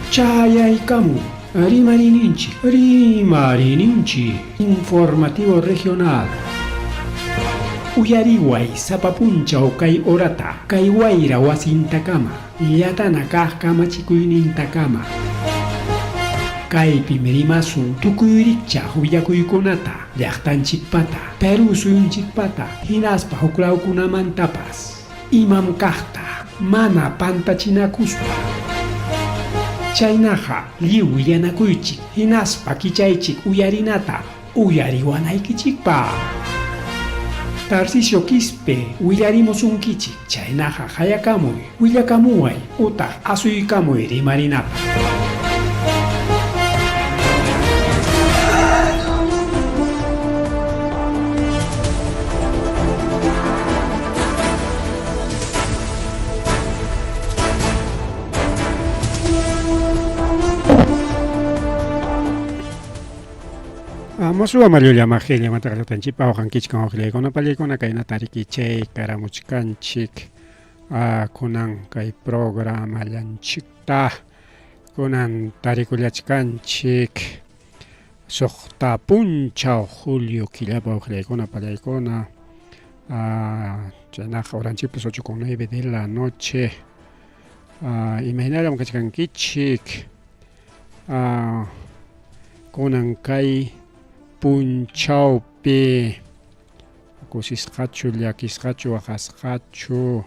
Chayaykamun Rimariyninchik, Rimariyninchik Informativo Regional. Uyariway sapa punchaw kay horata, kay wayra wasintakama, llatana kaq kamachikuynintakama. Kaypim rimasun tukuy rikchaq willakuykunata, llaqtanchikpata, Perú suyunchikpata, hinaspa huklawkunamantapas. Imam kaqta mana pantachinakuspa. Chaynaqa lliw willanakuychik hinaspa kichaychik uyarinata uyariwanaykichikpaq. Tarcisio Quispe willarimusunkichik, chaynaqa qayakamuy, willakamuway utaq asuykamuy rimarinapaq. Masuwa mallulla majilla mataqllatanchikpa waqankichkan waqllaykuna pallaykuna kaynata riki chay karamuchkanchik kunan kay programallanchikta kunan tarikullachkanchik Suqta punchaw julio killapa waqllaykuna pallaykuna chaynaqa horanchikpas ocho con nueve de la noche imaynallam kachkankichik kunan kay punchawpi kusisqachu llakisqachu waqasqachu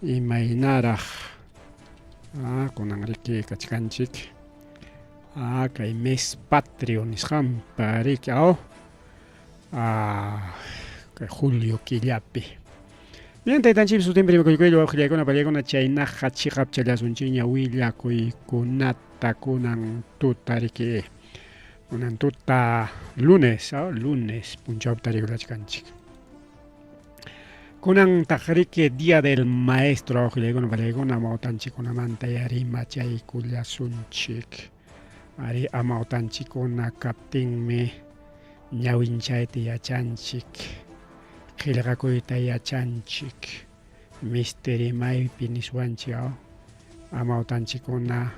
imaynaraq kunan riki kachkanchik Ah, kay mes patrio nisqanpa riki aw. Ah, kay julio killapi. Bien, taytanchikpa sutinpi rimakuykuylla wawqillaykuna pallaykuna chaynaqa chiqapchallasunchikña willakuykunata kunan tuta riki. Kunan tuta lunes, aw, lunes punchawpi tarikullachkanchik. Kunantaq riki Día del Maestro wawqillaykuna pallaykuna amawtanchikkunamanta rimachaykullasunchik. Ari amawtanchikkuna kaptinmi ñawinchayta yachanchik, qillqakuyta yachanchik, misti rimaypi niswanchik aw amawtanchikkuna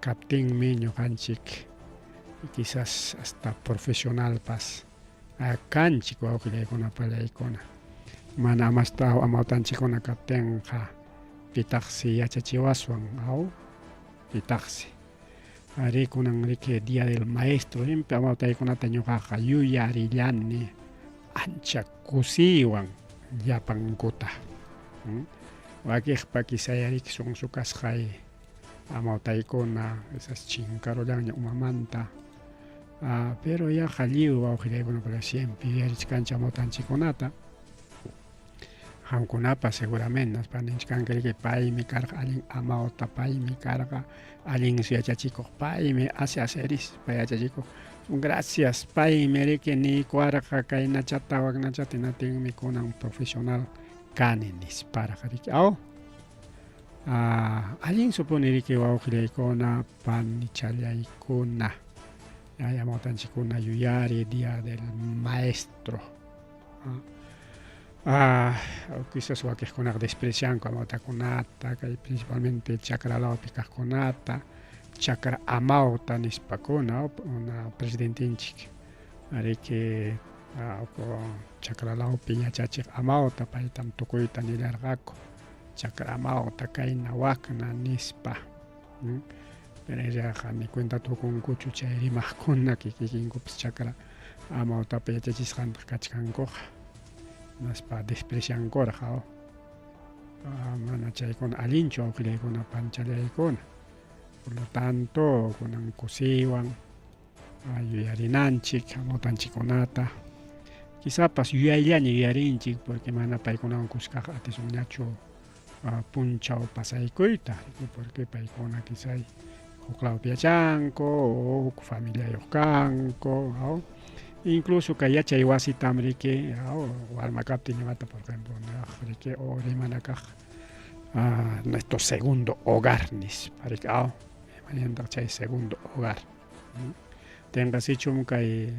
kaptinmi ñuqanchik quizás hasta profesionalpas Kanchik wawqillaykuna pallaykuna. Mana amasta amawtanchikkuna kaptinqa pitaqsi yachachiwaswan aw pitaqsi. Arí kunan riki Día del Maestro rimpi amawtaykunata ñuqaqa yuyarillani ancha kusiywan llapankuta. Wakiqpa kisayariki sunsu kasqay amawtaykuna esas chinkarullanña umamanta. Ah, pero yaqa lliw wawqillaykuna pero siempre yuyarichkanchik amawtanchikkunata. Qamkunapas seguramente nispa ninchkanki paymi karqa allin amawta, paymi karqa allin yachachikuq, paymi asi asirispa yachachikuq. Gracias, paymi riki niykuwarqa kaynachata waknachata hinatinmi kunan profesional kani nisparaq riki. Aw? Ah, allin supuni riki wawqillaykuna, panichallaykuna. Ay, amawtanchikkuna yuyari Día del Maestro. Ah, quizás wakiqkunaqa desprecianku amawtakunata, kay principalmente chakra lawpi kaqkunata, chakra amawta nispakuna, una presidentinchik ariki chakra lawpi yachachiq amawta paytam tukuyta nillarqaku chakra amawta kayna wakna nispa. Pero yaqa ni cuenta tukunkuchu chay rimaqkuna kikinkupas chakra amawtapa yachachisqantaq kachkankuqa. Naspa despreciankurqa oh. Mana chaykuna allinchu awqillaykuna panchallaykuna. Por lo tanto, kunan kusiywan yuyarinanchik amawtanchikkunata. Quizapas yuyayllaña yuyarinchik porque mana paykunawan kuskaqa atisunñachu punchaw pasaykuyta porque paykuna quizá huk lawpi yachanku o huk familiayuq kanku aw incluso kay yachay wasitam riki aw warma kaptin ñuqata por ejemplo riki o rimana kaq nuestro segundo hogar nispa riki aw imaniyantaq chay segundo hogar tinqasichum kay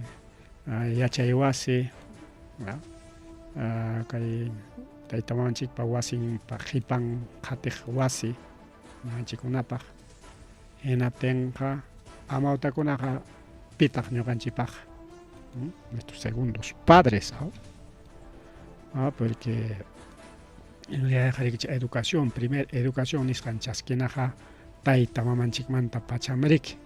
yachay wasi kay tayta mamanchikpa wasinpa qhipan qhatiq wasi mamanchikkunapaq. Hinaptinqa amawtakunaqa pitaq ñuqanchikpaq? Nuestros segundos padres, ¿no? Ah, porque en realidad educación, primer educación nisqan chaskinaqa tayta mamanchikmanta pacham riki.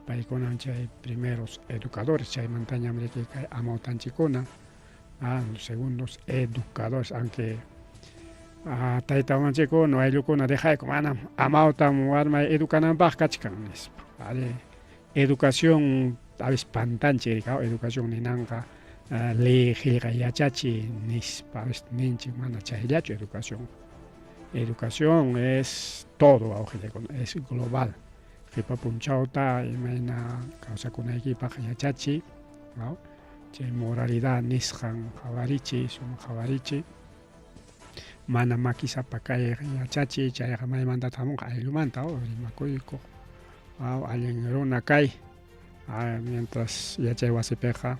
Paykunam chay primeros educadores, chaymantañam riki kay amawtanchikkuna, ah, los segundos educadores, aunque ah, tayta mamanchikkuna, ayllukuna dejayku, manam amawtam warmay educananpaq kachkan nispa. Vale. Educación a veces pantanchik riki, educación ninanqa leey qillqa yachachiy nispa a veces ninchik, mana chayllachu educación. Educación es todo, wawqillaykuna, es global. Qipa punchawta imayna kawsakunaykipaq yachachiy, ¿no? Chay moralidad nisqan qhawarichiy, sumaq qhawarichiy. Mana makisapa kay yachachiy, chayqa maymantataq hamunqa ayllumanta, rimakuykuq, allin runa kay. Mientras yachay wasipiqa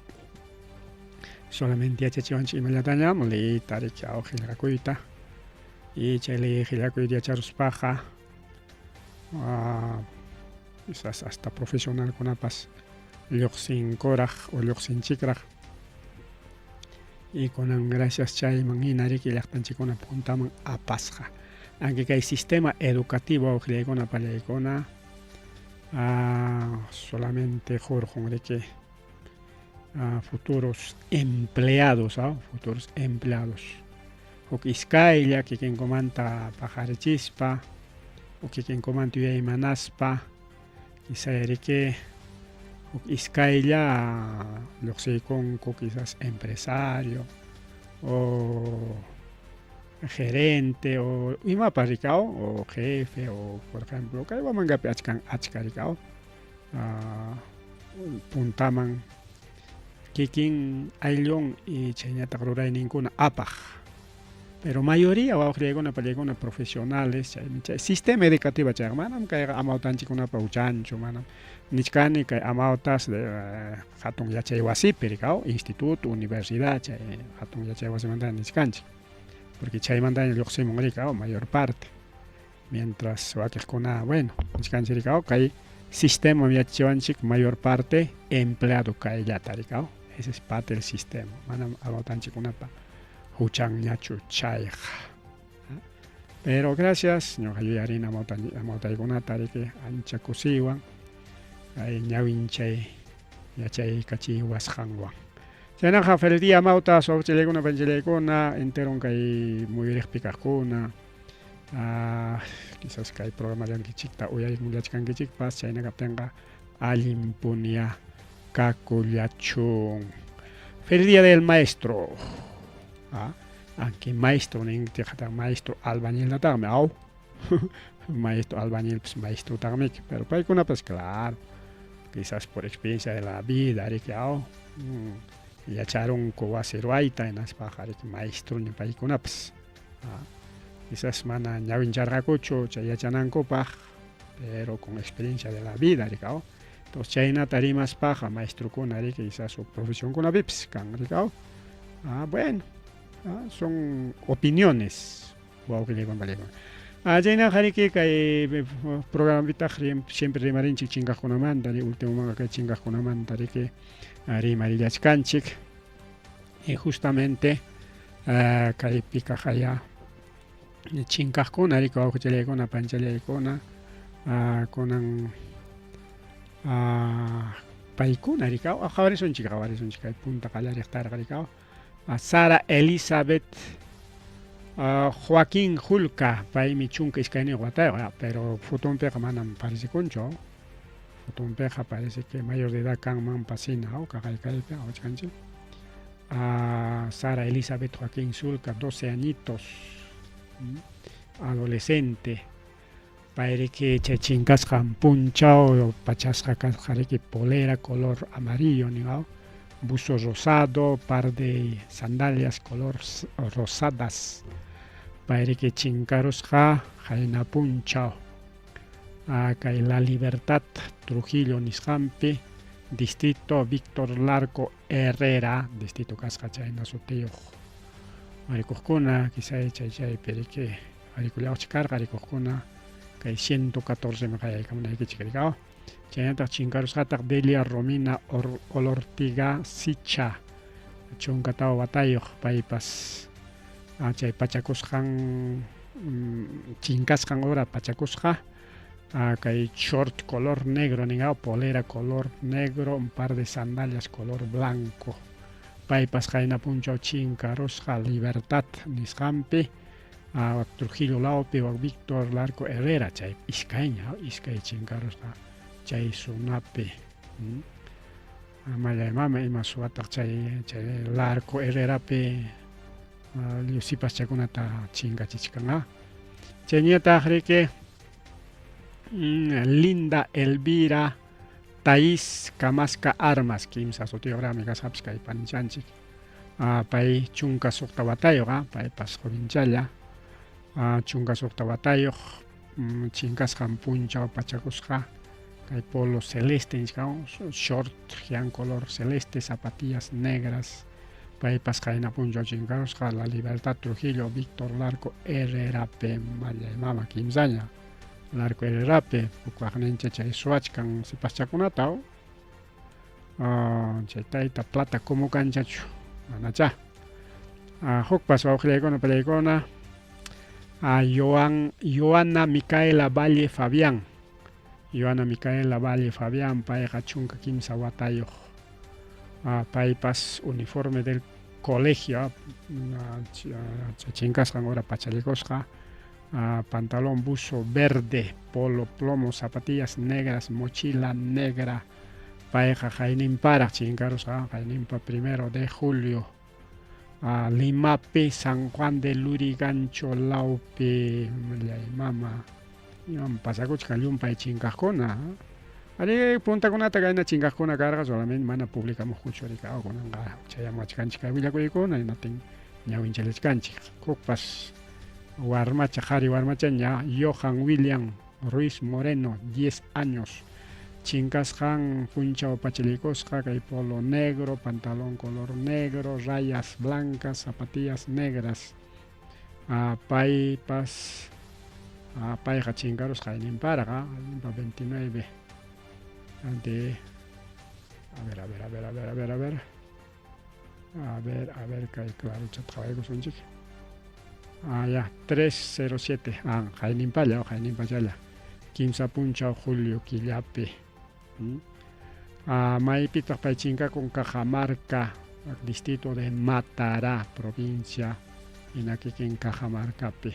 solamente yachachiwanchik imallatañam leeyta riki, qillqakuyta. Y chay leey qillqakuyta yacharuspaqa quizás hasta profesionalkunapas lluqsinkuraq o lluqsinchikraq. Y kunan gracias chayman hina riki llaqtanchikkuna puntaman apasqa. Aunque kay sistema educativo wawqillaykuna pallaykuna solamente hurqun riki futuros empleados, futuros empleados. Huk iskaylla kikinkumanta paqarichispa o kikinkumanta yuyaymanaspa quizá riki huk iskaylla lluqsiykunku quizás empresario o gerente o imapas riki o jefe o por ejemplo kay Huamangapi achkan achka riki puntaman kikin ayllun y chhaynataq rurayninkuna apaq. Pero mayoría wawqillaykuna pallaykuna profesionales chaymi chay sistema educativo chayqa manam kayqa amawtanchikkunapa huchanchu, manam nichkani kay amawtas de hatun yachay wasipi rikaw instituto, universidad chay hatun yachay wasimanta nichkanchik porque chaymantaña lluqsimun rikaw mayor parte. Mientras wakiqkuna bueno nichkanchik rikaw kay sistema yachachiwanchik mayor parte empleado kayllata rikaw, ese es parte del sistema, manam amawtanchikkunapa huchanñachu chayqa. Pero gracias ñuqa yuyarina amawtaykunata riki ancha kusiywan kay ñawinchay yachaykachiwasqanwan. Chaynaqa feliz día amawtas wawqichallaykuna panchallaykuna enteron kay muyuriqpi kaqkuna, quizás kay programallankichikta uyarimullachkankichikpas, chayna kaptinqa allinpunya kakullachun. Feliz día del maestro. Aunque maestro nintiqataq maestro albañiltataqmi, aw. Maestro albañil pues maestrotaqmiki, pero paykunapas claro, quizás por experiencia de la vida riki, aw, yacharunku wasi ruwayta hinaspaqa riki maestroña paykunapas. Quizás mana ñawincharqakuchu chay yachanankupaq, pero con experiencia de la vida riki, aw. Entonces chaynata rimaspaqa maestrokuna riki quizás huk profesionkunapipis kan riki, aw. Bueno, son opiniones wawqillaykuna pallaykuna. Chaynaqa riki kay programapitaq siempre rimarinchik chinkaqkunamanta, último kay chinkaqkunamanta riki rimarillachkanchik. Y justamente kaypi kaqaya chinkaqkuna riki wawqichallaykuna panchallaykuna kunan paykuna riki qhawarisunchik qhawarisunchik kay punta qallariqtaraq riki Sara Elizabeth Joaquín Julca, paymi 12 watayuq, pero fotonpiqa manam parecekunchu. Fotonpiqa parece que mayor de edad kanman pasina, kaqay kaypi qhawachkanchik. Sara Elizabeth Joaquín Sulca, 12 añitos, adolescente. Payriki chay chinkasqan punchaw pachasqa kasqa riki polera color amarillo niwaw, buzo rosado, par de sandalias color rosadas. Payriki chinkarusqa qayna punchaw. Kay La Libertad Trujillo nisqanpi, distrito Víctor Larco Herrera, distrito kasqa chayna sutiyuq. Rikuqkuna quizá chay chaypi riki rikullawchi karqa rikuqkuna. Kay 114 mi qayaykamunaykichik rikaw. Chaynataq chinkarusqataq Delia Romina Olortiga Sicha 14 watayuq paypas chay pachakusqan chinkasqan hora pachakusqa kay short color negro ningaw polera color negro un par de sandalias color blanco paypas qayna punchaw chinkarusqa Libertad nisqanpi wak Trujillo lawpi wak Víctor Larco Herrera chay iskayña iskay chinkarusqa chay zonapi mallay mama ima suwataq chay chay Larco Herrerapi lliw sipaschakunata chinkachichkan chayñataq riki Linda Elvira Thais Kamasqa Armas kimsa sutiyuqraqmi kasqapas kay panichanchik pay 16 watayuq paypas jovenchalla 16 watayuq chinkasqan punchaw pachakusqa kay polo celeste nisqan short jian color celeste zapatillas negras paypas qayna punchaw chinkarusqa La Libertad Trujillo Víctor Larco Herrerapi mallay mama kimsaña Larco Herrerapi hukwaqnincha chay suwachkan sipaschakunata chay tayta plata kumukanchachu manacha hukpas wawqillaykuna pallaykuna Joan Joana Micaela Valle Fabián Joana Micaela Valle Fabián payqa 13 watayuq paypas uniforme del colegio chinkasqan hora pachallikusqa pantalón buzo verde polo plomo zapatillas negras mochila negra payqa qayninparaq chinkarusqa qayninpa 1 de julio Limapi San Juan de Lurigancho lawpi mallay mama imam pasakuchkan llumpay chinkaqkuna ari puntakunata kayna chinkaqkuna karqa solamente mana publicamuqkuchu rikaw kunanqa chayamuwachkanchik kay willakuykuna hinaptin ñawinchallachkanchik hukpas warmacha qhari warmachaña Johan William Ruiz Moreno 10 años chinkasqan punchaw pachallikusqa kay polo negro pantalón color negro rayas blancas zapatillas negras paypas payqa chinkarusqa ayninparaq ayninpa 29 de a ver a ver a ver a ver a ver a ver a ver a ver kay clarochata qhawaykusunchik ya 307 qayninpalla qayninpachalla 3 punchaw julio killapi maypitaq pay chinkakun Cajamarca distrito de Matará provincia hina kikin Cajamarcapi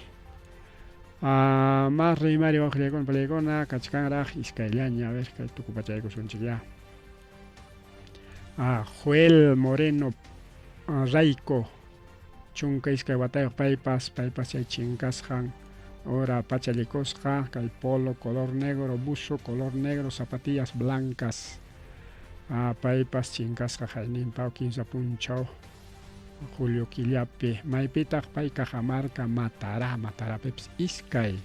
mas rimari wawqillaykuna pallaykuna kachkanraq iskayllaña a ver kay tukupachaykusunchik ya Joel Moreno Raico 12 watayuq paypas paypas chay chinkasqan hora pachallikusqa kay polo color negro buzo color negro zapatillas blancas paypas chinkasqa qayninpa 15 punchaw julio killapi maypitaq pay Cajamarca Matará Matarapipis iskay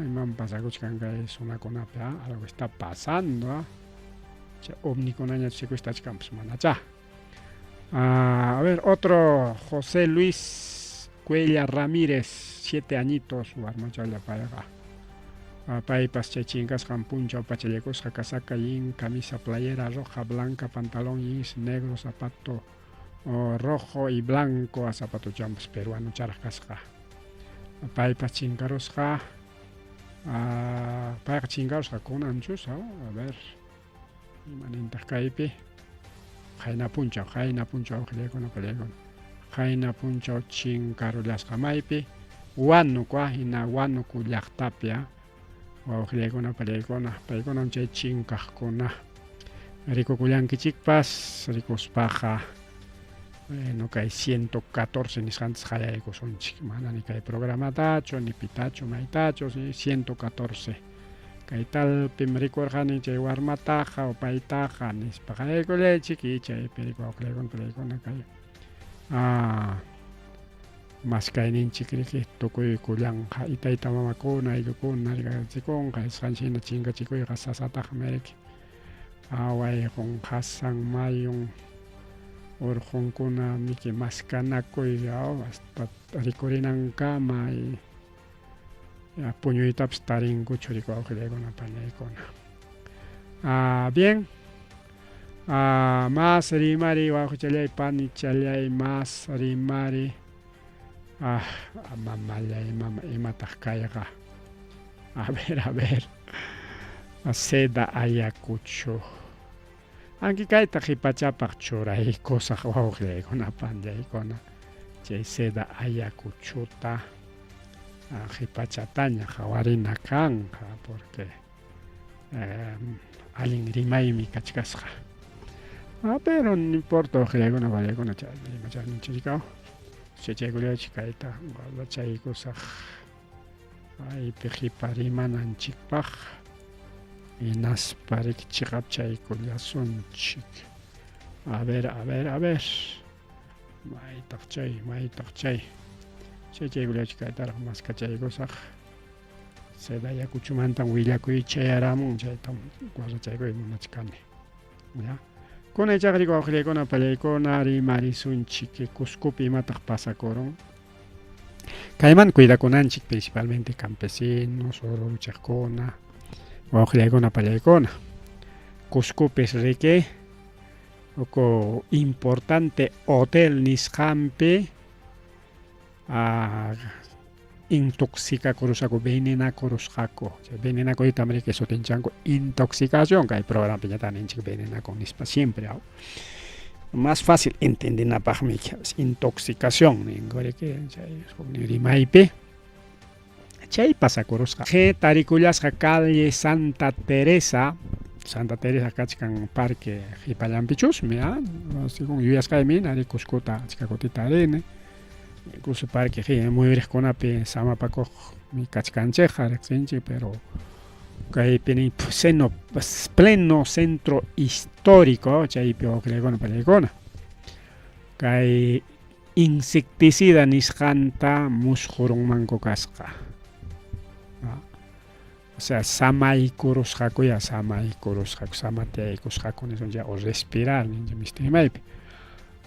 imam pasakuchkan kay zonakunapi algo está pasando chay ovnikunaña secuestrachkanpas manacha a ver otro José Luis Cuella Ramírez 7 añitos warmachalla payqa paypas chay chinkasqan punchaw pachallikusqa casaca jean camisa playera roja blanca pantalón jeans negro zapato rojo y blanco zapatochampas peruano charaq kasqa paypas chinkarusqa payqa chinkarusqa kunanchus a ver imanintaq kaypi qayna punchaw wawqillaykuna pallaykuna qayna punchaw chinkarullasqa maypi Huánuco hina Huánuco llaqtapi wawqillaykuna pallaykuna paykunam chay chinkaqkuna rikukullankichikpas rikuspaqa bueno kay 114 nisqantas qayaykusunchik mana ni kay programatachu ni pitachu maytachu 114 kay talpim rikurqani chay warmataqa o paytaqa nispa qayaykullaychik y chaypi wawqillaykuna pallaykuna kay maskayninchik riki tukuykullanqa y tayta mamakuna ayllukuna rikachikunqa nisqanchik hina chinkachikuyqa sasataqmi riki wayqun qasan mayun urqunkuna miki maskanakuy hasta rikurinankama Puñuytapas tarinkuchu riki wawqillaykuna pañaykuna. Ah, bien. Ah, mas rimari wawqichallay panichallay mas rimari. Ah, mamallay mama imataq kayqa. A ver, a ver. Seda Ayacucho. Anki kayta qhipachapaq churaykusaq wawqillaykuna panllaykuna. Chay Seda Ayacuchota qhipachataña qhawarina kanqa porque allin rimaymi kachkasqa. Ah, pero no importa wawqillaykuna panllaykuna chay rimachayninchikqa. Chaychaykullaychik kayta guardachaykusaq. Aypi qhipa rimananchikpaq hinaspa riki chiqapchaykullasunchik. A ver, a ver, a ver. Maytaq chay, maytaq chay. Chaychaykullachik kaytaraq maskachaykusaq. Seda Ayacuchomantam willakuy chayaramun chaytam guardachaykuy munachkani. Ya. Kuna ichaqa riki wawqillaykuna pallaykuna rimarisunchik Cuscopi imataq pasakurun. Kayman cuidakunanchik principalmente campesinos, ururuchiqkuna, wawqillaykuna pallaykuna. Cuscopis riki uku importante hotel nisqanpi intoxicakurusqaku, venenakurusqaku. Chay venenakuytam riki sutinchanku intoxicación kay programapiñataq ninchik venenakun nispa siempre aw. Más fácil entendinapaqmi intoxicación ninku riki chay huknin rimaypi. Chay pasakurusqa. G tarikullasqa calle Santa Teresa, Santa Teresa kachkan parque qhipallanpichusmi, ah, según yuyasqaymi hina Cuscota achka kutita rini. Incluso parque muyuriqkunapi samapakuqmi kachkanchikqa riqsinchik, pero kaypi nin seno pleno centro histórico chaypi wawqillaykuna pallaykuna. Kay insecticida nisqanta musqurunmanku kasqa. O sea, samaykurusqakuya, samaykurusqaku, samatiyaykusqaku nisunchik o respirar ninchik misti rimaypi.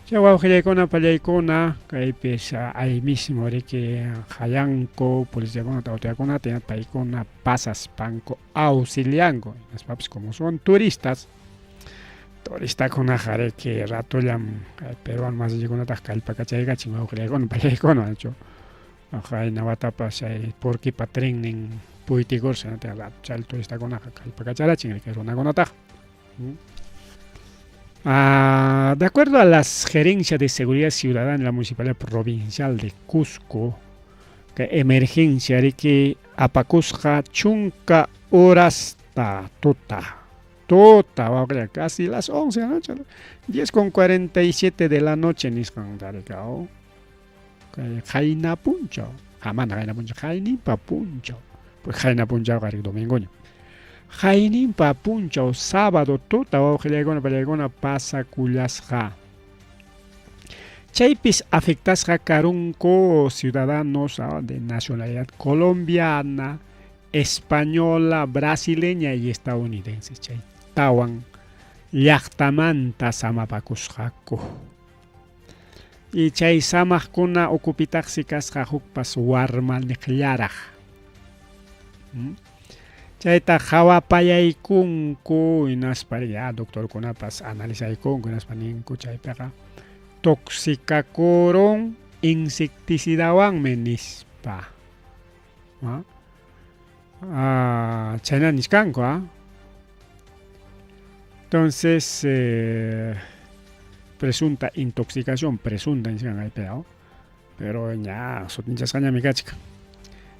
Chay wawqillaykuna pallaykuna kaypis ahí mismo riki qayanku policiakunata autoridadkunata hinaspa paykuna pasaspanku auxilianku hinaspapas como son turistas turistakunaqa riki ratollam peruano masinchikkunataq kallpakachaykachin wawqillaykuna pallaykuna nachu qayna watapas chay Purquipa trennin puytikursa chay turistakunaqa kallpakacharachin riki runakunataqa. Ah, de acuerdo a las gerencias de seguridad ciudadana de la Municipalidad Provincial de Cusco, que emergencia riki apakusqa chunka horasta tuta tuta wawqilla casi las 11 de la noche 10 con 47 de la noche nisqan tarikao kay qayna punchaw mana qayna punchaw qayninpa punchaw pues qayna punchawqa riki domingoña qayninpa punchaw sábado tuta wawqillaykuna pallaykuna pasakullasqa. Chaypis afectasqa karunku ciudadanos de nacionalidad colombiana, española, brasileña y estadounidense. Chay tawan llaqtamanta samapakusqaku. Y chay samaqkuna ukupitaqsi kasqa hukpas warmaniqllaraq. Chayta qhawapayaykunku hinaspa ya doctorkunapas analizaykunku hinaspa ninku chaypiqa toxicakurun insecticidawanmi nispa. Ah, chayna nichkanku, ah. Entonces, presunta intoxicación, presunta nichkan kaypi, pero ña sutinchasqañami kachkan.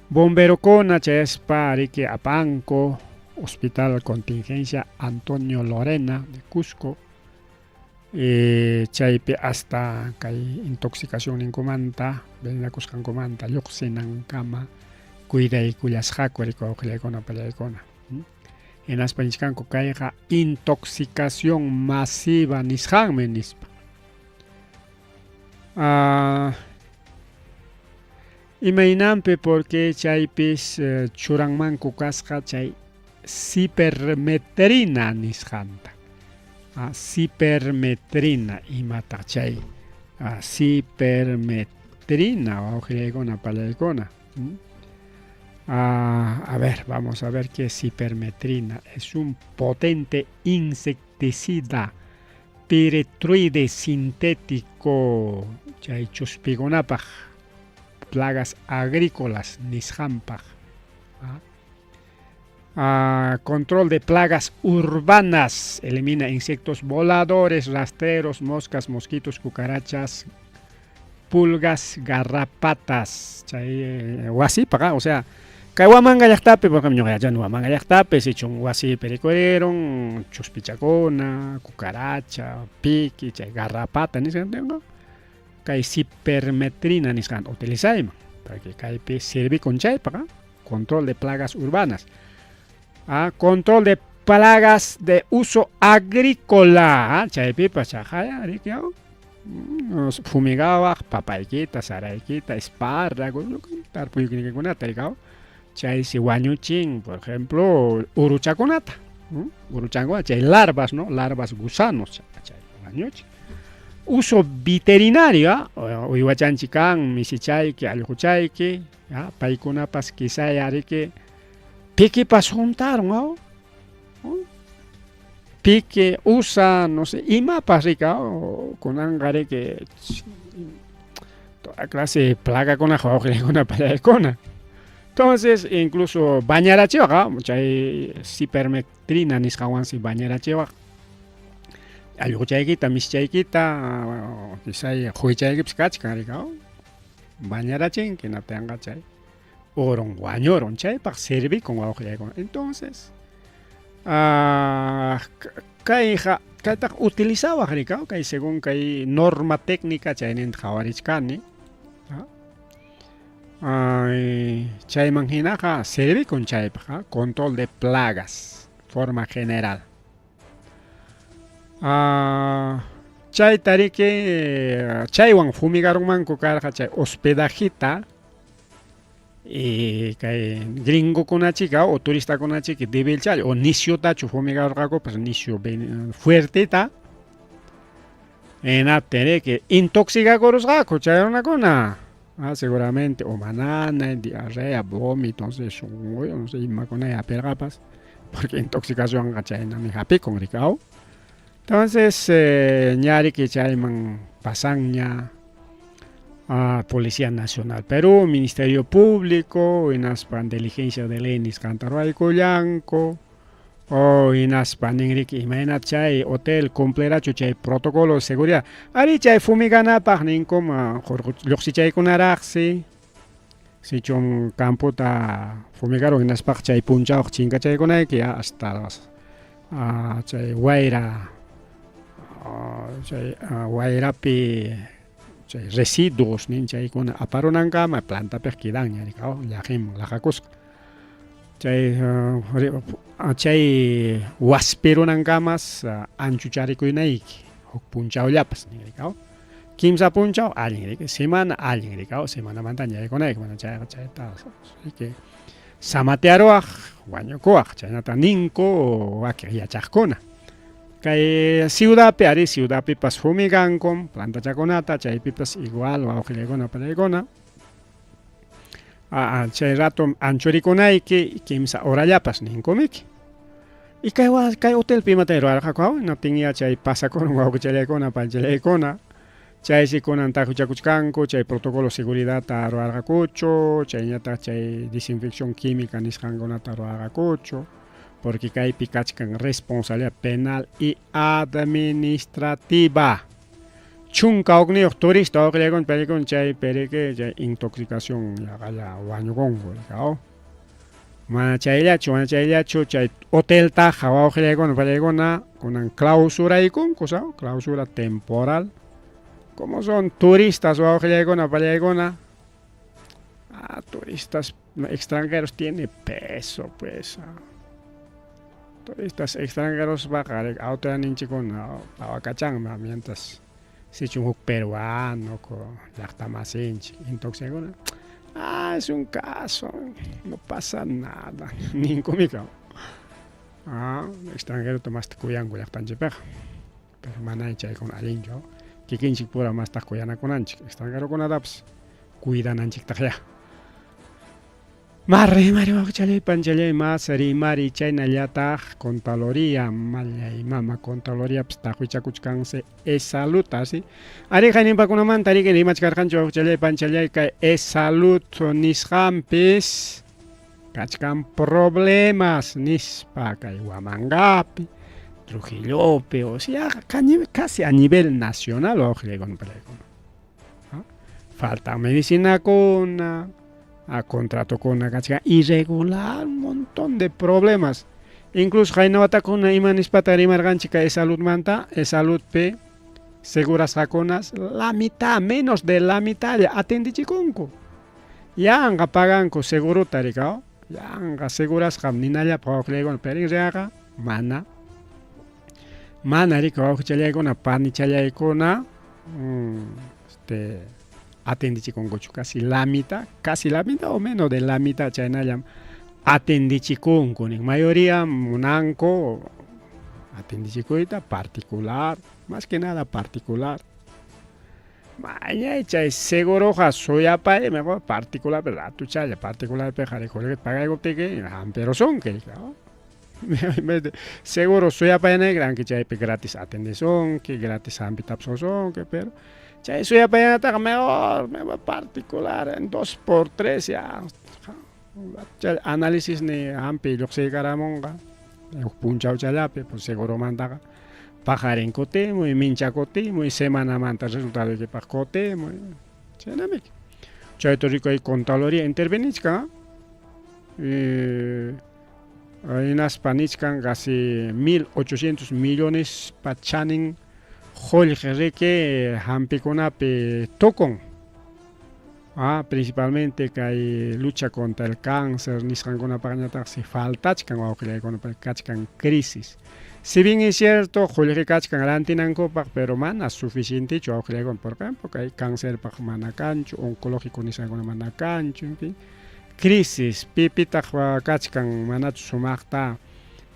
Bomberokuna chayaspa riki apanku Hospital Contingencia Antonio Lorena de Cusco chaypi hasta kay intoxicación ninkumanta venenakusqankumanta lluqsinankama cuidaykullasqaku riki wawqillaykuna pallaykuna. Hinaspa nichkanku kayqa intoxicación masiva nisqanmi nispa. Ah, imaynanpi porque chaypis churanmanku kasqa chay cipermetrina nisqanta. Ah, cipermetrina imataq chay cipermetrina wawqillaykuna pallaykuna. Ah, a ver, vamos a ver qué es cipermetrina. Es un potente insecticida piretroide sintético chay chuspikunapaq plagas agrícolas nisqanpaq. Ah. Ah, control de plagas urbanas, elimina insectos voladores, rastreros, moscas, mosquitos, cucarachas, pulgas, garrapatas. Chay wasipaq, o sea, kay Huamanga llaqtapi, porque ñuqa yachani Huamanga llaqtapi, sichun wasipi rikurirun, chuspichakuna, cucaracha, piki, chay garrapata nisqantinqa, kay cipermetrina nisqanta utilizayman, porque kaypi sirvikun chaypaq, control de plagas urbanas. Ah, control de plagas de uso agrícola, chaypipas chaqaya riki fumigawaq papaykita, saraykita, espárrago, tarpuynikikunata rikaw, chaysi wañuchin, por ejemplo, uruchakunata, uruchankuna chay larvas, ¿no? Larvas gusanos, chay wañuchin. Uso veterinario, uywachanchik kan, misichayki, allquchayki, paykunapas quizá riki pikipas juntaron, pique usa, no sé, imapas rika, kunanqa riki toda clase de plagakuna wawqikuna pallaykuna. Entonces, incluso bañarachiwaq, chay cipermetrina nisqawansi bañarachiwaq. Allquchaykita, misichaykita, quizá quychaykipas kachkan rika, bañarachinki hinaptinqa chay urun wañurun, chaypaq sirvikun wawqillaykuna. Entonces, kayqa kaytaqa utilizawaq rika, kay según kay norma técnica chayninta qhawarichkani. Chayman hinaqa sirvikun chaypaq, control de plagas, forma general. Chayta riki chaywan fumigarunmanku karqa chay hospedajita y kay gringokunachika o turistakunachiki debilchalla o nisyutachu fumigarurqakupas nisyu fuerteta hinaptin riki intoxicakurusqaku chay runakuna. Seguramente o mananay, diarrea, vómito, no sé, no sé imakuna hapirqapas, porque intoxicacionqa chaynami hapikun riki aw. Entonces ña riki chayman pasanña Policía Nacional Perú, Ministerio Público, hinaspa diligencia de ley nisqanta ruwaykullanku, o hinaspa nin riki imaynata chay hotel cumplirachu chay protocolo de seguridad. Ari chay fumiganapaq ninkuma lluqsichaykunaraqsi, sichum campota fumigarun hinaspaqa chay punchawqa chinkachaykunayki hasta chay wayra chay wayrapi chay residuos nin chaykuna aparunankama plantapiqa quedanña riki llaqinman laqakusqa. Chay chay waspirunankamas anchucharikuynayki huk punchawllapas nin riki kimsa punchaw allin riki, semana allin riki, semanamantaña yaykunayki, mana chayqa chayta riki samatearuwaq wañukuwaq, chaynata ninku wakin yachaqkuna. Kay ciudadpi ari ciudadpipas fumigankum plantachakunata, chaypipas igual wawqillaykuna panaykuna. Chay rato anchurikunayki kimsa horallapas ninkumiki. Y kay kay hotelpi imata ruwarqaku, hinaptin ya chay pasakurun wawqichallaykuna panchallaykuna, chaysi kunan taquchakuchkanku chay protocolo seguridadta ruwarqakuchu, chayñataq chay desinfección química nisqankunata ruwarqakuchu, porque kaypi kachkan responsabilidad penal y administrativa. 11 turista wawqillaykuna panaykuna chaypi riki chay intoxicación yaqalla wañukunku riki. Mana chayllachu, mana chayllachu, chay hoteltaqa wawqillaykuna panaykuna kunan clausuraykunku, clausura temporal. Como son turistas wawqillaykuna panaykuna, turistas extranjeros tiene peso pues. Turistas extranjeros baqa autoridadninchikkuna pawakachanmi mientras sichum huk peruano llaqtamasinchik intoxicakuna, es un caso, no pasa nada, ninkumika. Extranjerota masta kuyanku llaqtanchikpiqa, pero mana chaykuna allinchu, kikinchik pura mastaq kuyanakunanchik, extranjerokunatapas cuidananchiktaqya. Marri mari waqchallay panchallay mas rimari chaynallataq Contraloría mallay mama Contraloriapas taqwichakuchkansi EsSalud asi ari qayninpakunamanta riki rimachkarqanchik waqchallay panchallay kay EsSalud nisqanpis kachkan problemas nispa kay Huamangapi Trujillopi o sea casi a nivel nacional waqchallaykuna pallaykuna faltan medicinakuna a contratokuna kachkan irregular un montón de problemas incluso qayna watakuna ima nispata rimarqanchik kay EsSaludmanta EsSaludpi segurasqakunas la mitad menos de la mitad atendichikunku yanqa paganku segurota rikaw yanqa segurasqam ninallapaq wawqillaykuna pero en realidadqa mana mana riki wawqichallaykuna panichallaykuna este atendichikunkuchu casi la mitad casi la mitad o menos de la mitad chaynallam atendichikunku nin mayoría munanku atendichikuyta particular más que nada particular mañay chay seguroqa suyapay mejor particular ratuchalla particularpiqa qullqita pagaykuptiki hampirusunki en vez de seguro suyapayanayki aunque chaypi gratis atendesunki gratis hampitapas qusunki pero chay suyapayanataqa mejor mejor particular en 2 por 3 ya chay análisis ni hampi lluqsiykaramunqa huk punchawchallapi pues seguromantaqa paqarin kutimuy mincha kutimuy semanamanta resultadoykipaq kutimuy chaynamiki chayta rikuy Contraloría intervenichkan hinaspa nichkan casi 1800 millones pa chanin qullqi riki hampikunapi tukun principalmente kay lucha contra el cáncer nisqankunapaqñataqsi faltachkan wawqillaykuna kachkan crisis si bien es cierto qullqi kachkan rantinankupaq pero mana suficientechu wawqillaykuna por ejemplo kay cancerpaq mana kanchu oncológico nisqankuna mana kanchu en fin crisis pipitaq kachkan manachu sumaqta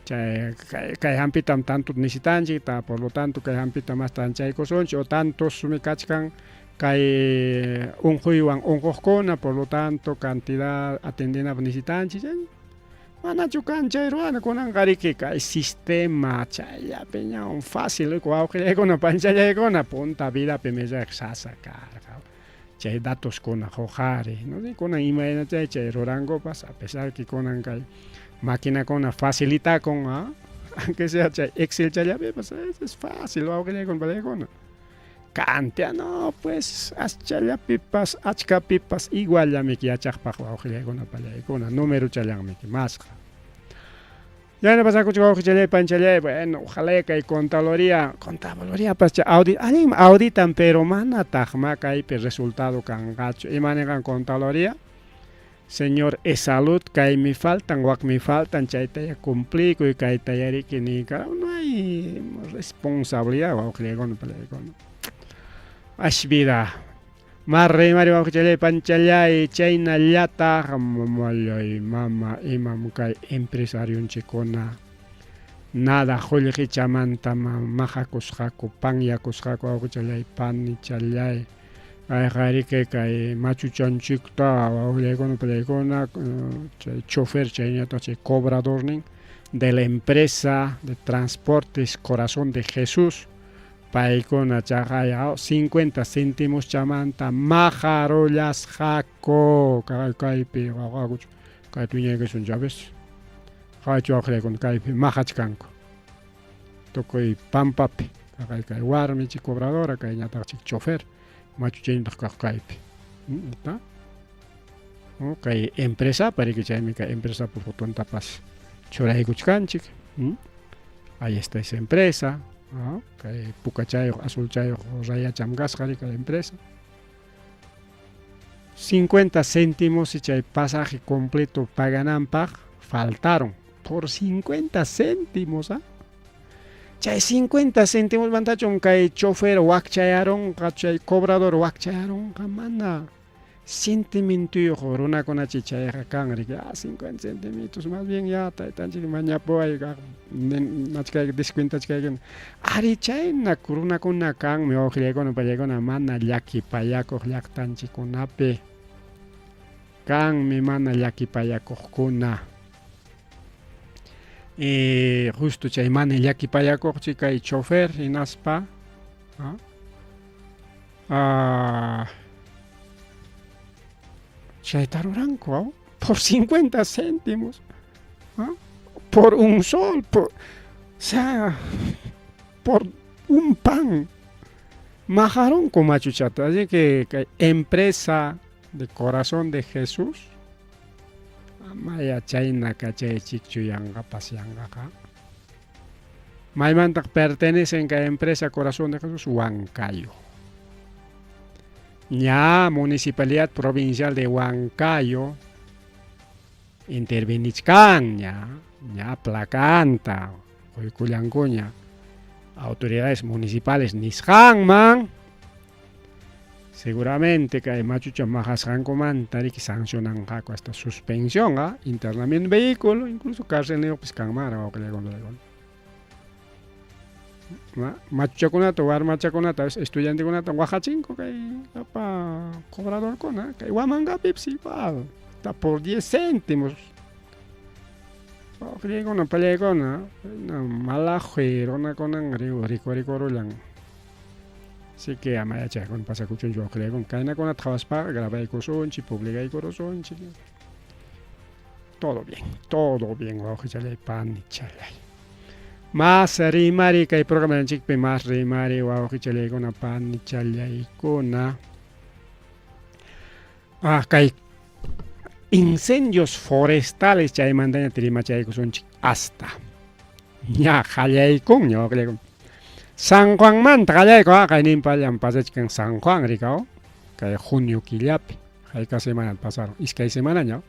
chay kay hampitam tanto necesitanchik por lo tanto kay hampita masta anchaykusunchik o tantosmi kachkan kay unquywan unquqkuna por lo tanto cantidad atendinapaq necesitanchik manachu kan chay ruwana kunanqa riki kay sistema chayllapi ña fácil wawqillaykuna panchallaykuna punta vidapi millayqa sasa karqa chay datoskuna huqari no kunan imaynachay chay rurankupas a pesar que kunan kay maquinakuna facilitakun aunque sea chay Excel chayllapipas es fácil wawqillaykuna pallaykuna kantia no pues aschallapipas achkapipas iguallamiki yachaqpaq wawqillaykuna pallaykuna numerochallanmiki masqa yana pasakuchik wawqichallay panchallay bueno ojalá kay Contraloría Contraloriapas chay audit allinmi auditan pero manataqma kaypi resultado kanqachu ima ninqan Contraloría señor EsSalud kaymi faltan wakmi faltan chaytaya cumplikuy kaytaya riki niykara no hay responsabilidad wawqillaykuna pallaykuna ash vida marri mari wawqichallay panchallay chaynallataq mamallay mama imam kay empresarionchikkuna nada qullqichamanta maqakusqaku panyakusqaku wawqichallay panichallay kayqa riki kay machuchanchikta wawqillaykuna pallaykuna chay chofer chaynataq chay cobradornin de la empresa de transportes Corazón de Jesús paykuna chaqay 50 céntimos chamanta maqarullasqaku kaypi waqakuchu kaypi wiñaykusun chaves qaychu wawqillaykuna kaypi maqachkanku tukuy pampapi kay kay warmi chay cobradora kayñataq chay chofer machuchayñataq kaq kaypi kay empresapa riki chaymi kay empresapa fotontapas churaykuchkanchik ahí está esa empresa kay pukachayuq azulchayuq rayacham kasqa riki kay empresa 50 céntimos y chay pasaje completo pagananpaq faltaron por 50 céntimos ¿ah? Chay 50 céntimos mantachun kay chofer wakchayarunqa chay cobrador wakchayarunqa mana sentimientuyuq runakunachi chayqa kan riki 50 centimitos más bien ya taytanchik mañapuway nachkayki descuentachkayki ari chayna runakuna kanmi wawqillaykuna pallaykuna mana llakipayakuq llaqtanchikkunapi. Kanmi mana llakipayakuqkuna. E, justo chay mana llakipayakuqchi kay chofer hinaspa ah, chayta ruranku por 50 céntimos por un sol por, o sea, por un pan maqarunku machuchata así que kay empresa de corazón de Jesús amaya chayna kachaychikchu yanqapas yanqaqa maymantaq pertenecen kay empresa corazón de Jesús Huancayo ña municipalidad provincial de Huancayo intervenichkanña ña placanta quykullankuña autoridades municipales nisqanman seguramente kay machucha maqasqankumanta riki sancionanqaku hasta suspensión ¿ah? internamiento vehículo incluso cárcel kanmanraq wawqillaykuna machuchakunata warmachakunata estudiantekunata waqachinku kay apa cobradorkuna kay Huamangapipas igual está por 10 céntimos wawqillaykuna pallaykuna malajuy runakunan rikurikurulan Así que ama yachaykuna pasakuchunchu wawqillaykuna kaynakunata qhawaspaqa grabaykusunchik publicaykurusunchik todo bien wawqichallay panichallay Más rimari kay programanchikpi más rimari wawqichallaykuna panichallaykuna ah kay incendios forestales chaymantaña rimachaykusunchik hasta ña qallaykunña wawqillaykuna San Juanmanta qallayku ah kayninpallam pasachkan San Juan rikaw kay junio killapi hayka semana pasaron iskay semanaña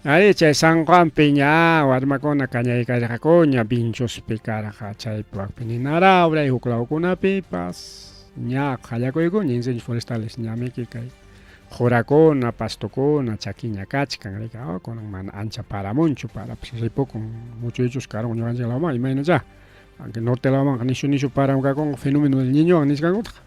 Ari chay San Juanpi ña warmakuna kañaykarqakuña Vinchospi karqa chaypi wakpi Ninarawray huk lawkunapipas ña qallakuykuña incendios forestales ñamiki kay qurakuna pastokuna chakiña kachkan rika kunan mana ancha paramunchu parapas ripukun muchuychus karun ñuqanchik lawman imaynachá aunque norte lawmanqa nishu nishu paramkakunqa fenómeno del niñowan nisqankutaq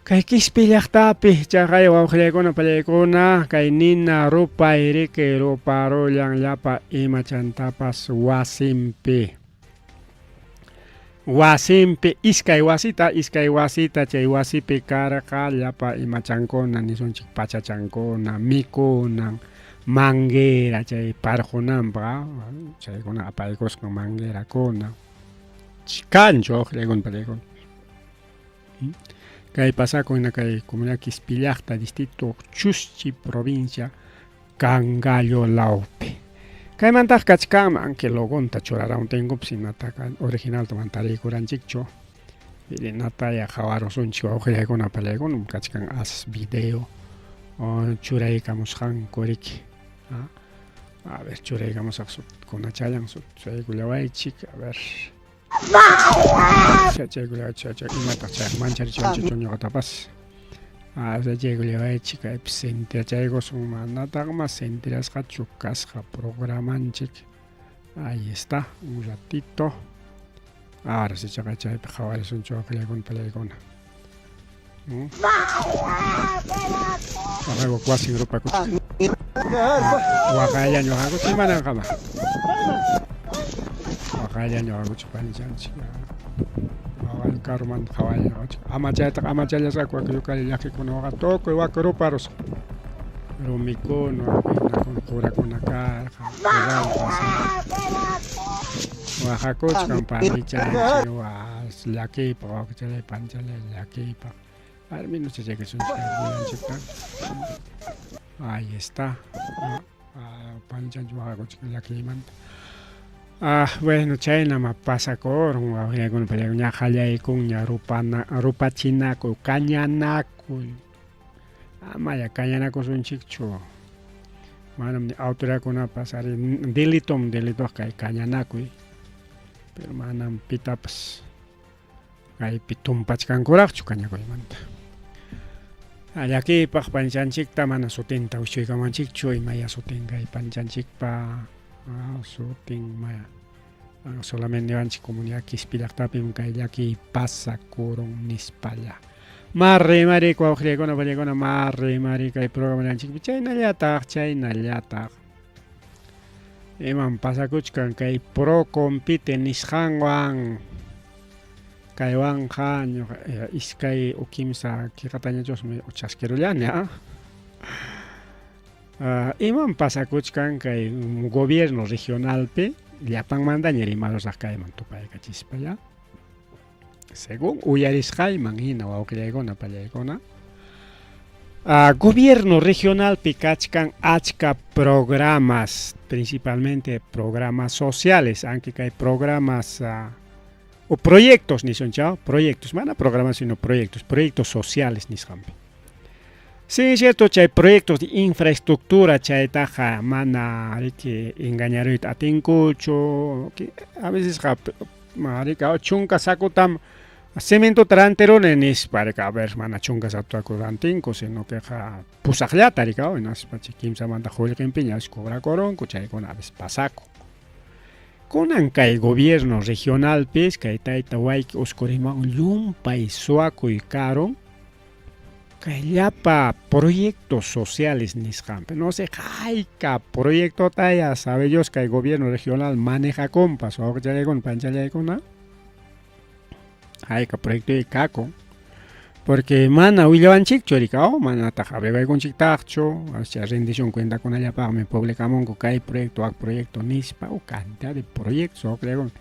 Kay Quispi llaqtapi chaqay wawqillaykuna pallaykuna kay nina rupay riki ruparullan llapa imachantapas wasinpi wasinpi iskay wasita iskay wasita chay wasipi karqa llapa imachankuna nisunchik pachachankuna mikunan manguera chay parqunanpaq chaykuna apaykusqan manguerakuna kanchu wawqillaykuna pallaykuna Kay pasakun hina kay comunidad Quispi llaqta distrito Chuschi provincia Cangallo lawpi. Kaymantaq kachkanman aunque logonta churaramuntinkupas imataqa originalta mana tariykuranchikchu. Nataya qhawarusunchik wawqillaykuna pallaykuna kachkan as video churaykamusqanku riki. A ver churaykamusaq kunachallan churaykullawaychik a ver. Imataq chayqa mancharichiwanchikchu ñuqatapas chaykullawaychik kaypi sentirachaykusun manataqma sentirasqachu kasqa programanchik ahí está un ratito ahora sí chaqay chaypi qhawarisunchik wawqillaykuna pallaykuna Waqayku wasin rupakuchik. Waqayllaña waqakuchik imananqama. Waqayllaña waqakuchik panichanchik. Waqay karumanta qhawayllaña waqachik. Ama chaytaqa ama challasqaku waka yukalla llakikuna waqa tukuy waka ruparusqa. Rumikuna, wakinakuna, qurakuna karqa, Waqakuchkan panichanchik was llakiypaq wawqichalay panichalay llakiypaq al menos chaykasunchik ahí está panichanchik waqakuchkan llakiymanta ah bueno chaynama pasakurun wawqillaykuna pallaykuna ña qallaykunña rupana rupachinakuy kañanakuy amaya kañanakusunchikchu manam ni autoridadkunapas ari delitom delitoq kay kañanakuy pero manam pitapas kaypi tumpachkankuraqchu kañakuymanta llakiypaq panchanchikta mana sutinta wichuykamanchikchu imaya sutin kay panchanchikpa sutin maya solamente niwanchik comunidad Quispi llaqtapim kay llakiy pasakurun nispalla. Marri mari wawqillaykuna pallaykuna marri mari kay programallanchikpi chaynallataq chaynallataq imam pasakuchkan kay pro compite nisqanwan kaywanqa ñuqa iskay o kimsa kiqatañachusmi chaskirullani a imam pasakuchkan kay gobierno regionalpi llapanmantaña rimarusaq kayman tupaykachispa ya según uyarisqayman hina wawqillaykuna pallaykuna gobierno regionalpi kachkan achka programas principalmente programas sociales aunque kay programas o proyectos nisunchá proyectos mana programas sino proyectos proyectos sociales nisqanpi sí cierto chay proyectos de infraestructura chaytaqa mana riki engañaruyta atinkuchu a veces rika chunka sakutam cementota rantiruni nispa rika a ver mana chunka sakuta rantinku sino queqa pusaqllata rika hinaspa chay kimsamanta qullqinpiña cobrakurunku chaykuna a veces pasakun kunan kay gobierno regionalpis kay tayta wayki usquriman llumpay suwakuy karun kay llapa proyectos sociales nisqanpi no sé hayka proyectota ya sabe Dios kay gobierno regional manejakunpas wawqichallaykuna panchallaykuna hayka proyecto kakun porque mana willawanchikchu rika manataq averiguaykunchiktaqchu chay rendición cuentakunallapaqmi publicamunku kay proyecto wak proyecto nispa o cantidad de proyectos wawqillaykuna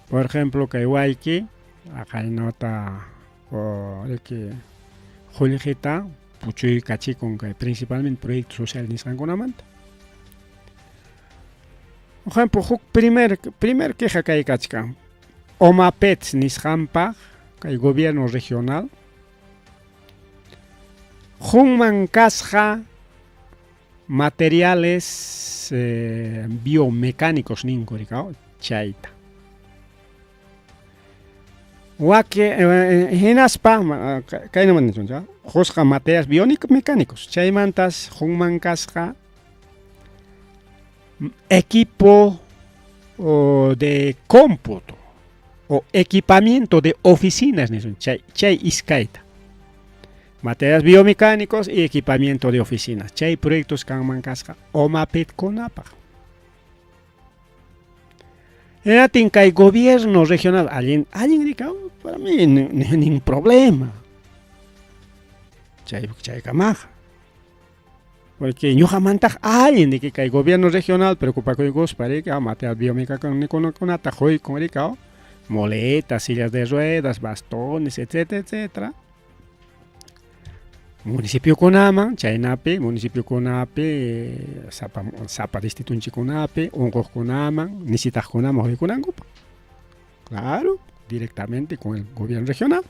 por ejemplo kay wayki aqaynata riki qullqita puchuykachikun kay principalmente proyecto social nisqankunamanta por ejemplo huk primer primer queja kay kachkan OMAPETS nisqanpaq kay gobierno regional qunman kasqa materiales biomecánicos ninku rika chayta waki hinaspa kaynaman nisunchik qusqa materiales biomecánicos chaymantas qunman kasqa equipo de cómputo o equipamiento de oficinas nisun chay chay iskayta materiales biomecánicos y equipamiento de oficinas chay proyectos kanman kasqa OMAPETkunapaq hinatin kay gobierno regional allin allin rika para mí nin problema chay chaykamaqa porque ñuqamantaq allin riki kay gobierno regional preocupakuykuspa rika material biomecánicokunata quykun rika muletas, sillas de ruedas, bastones, etcétera, etcétera. Municipiokunaman chaynapi municipiokunapi sapa sapa distritunchikkunapi unquqkunaman necesitaqkunaman quykunankupaq claro directamente con el gobierno regional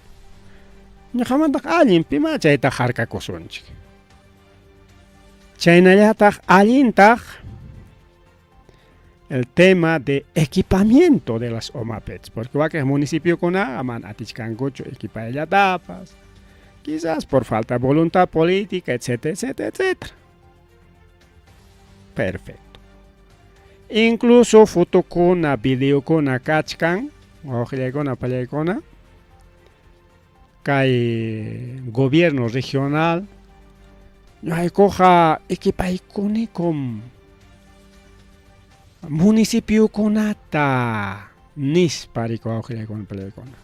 ñuqamantaq allin pima chayta harkakusunchik chaynallataq allintaq el tema de equipamiento de las OMAPETs, porque wakin municipiokunaqa mana atichkankuchu equipayllatapas, quizás por falta de voluntad política, etcétera, etcétera, etcétera. Perfecto. Incluso fotokuna, videokuna kachkan, wawqillaykuna, pallaykuna, kay gobierno regional ñuqaykuqa equipaykunikum municipiokunata nispa riki wawqillaykuna pallaykuna.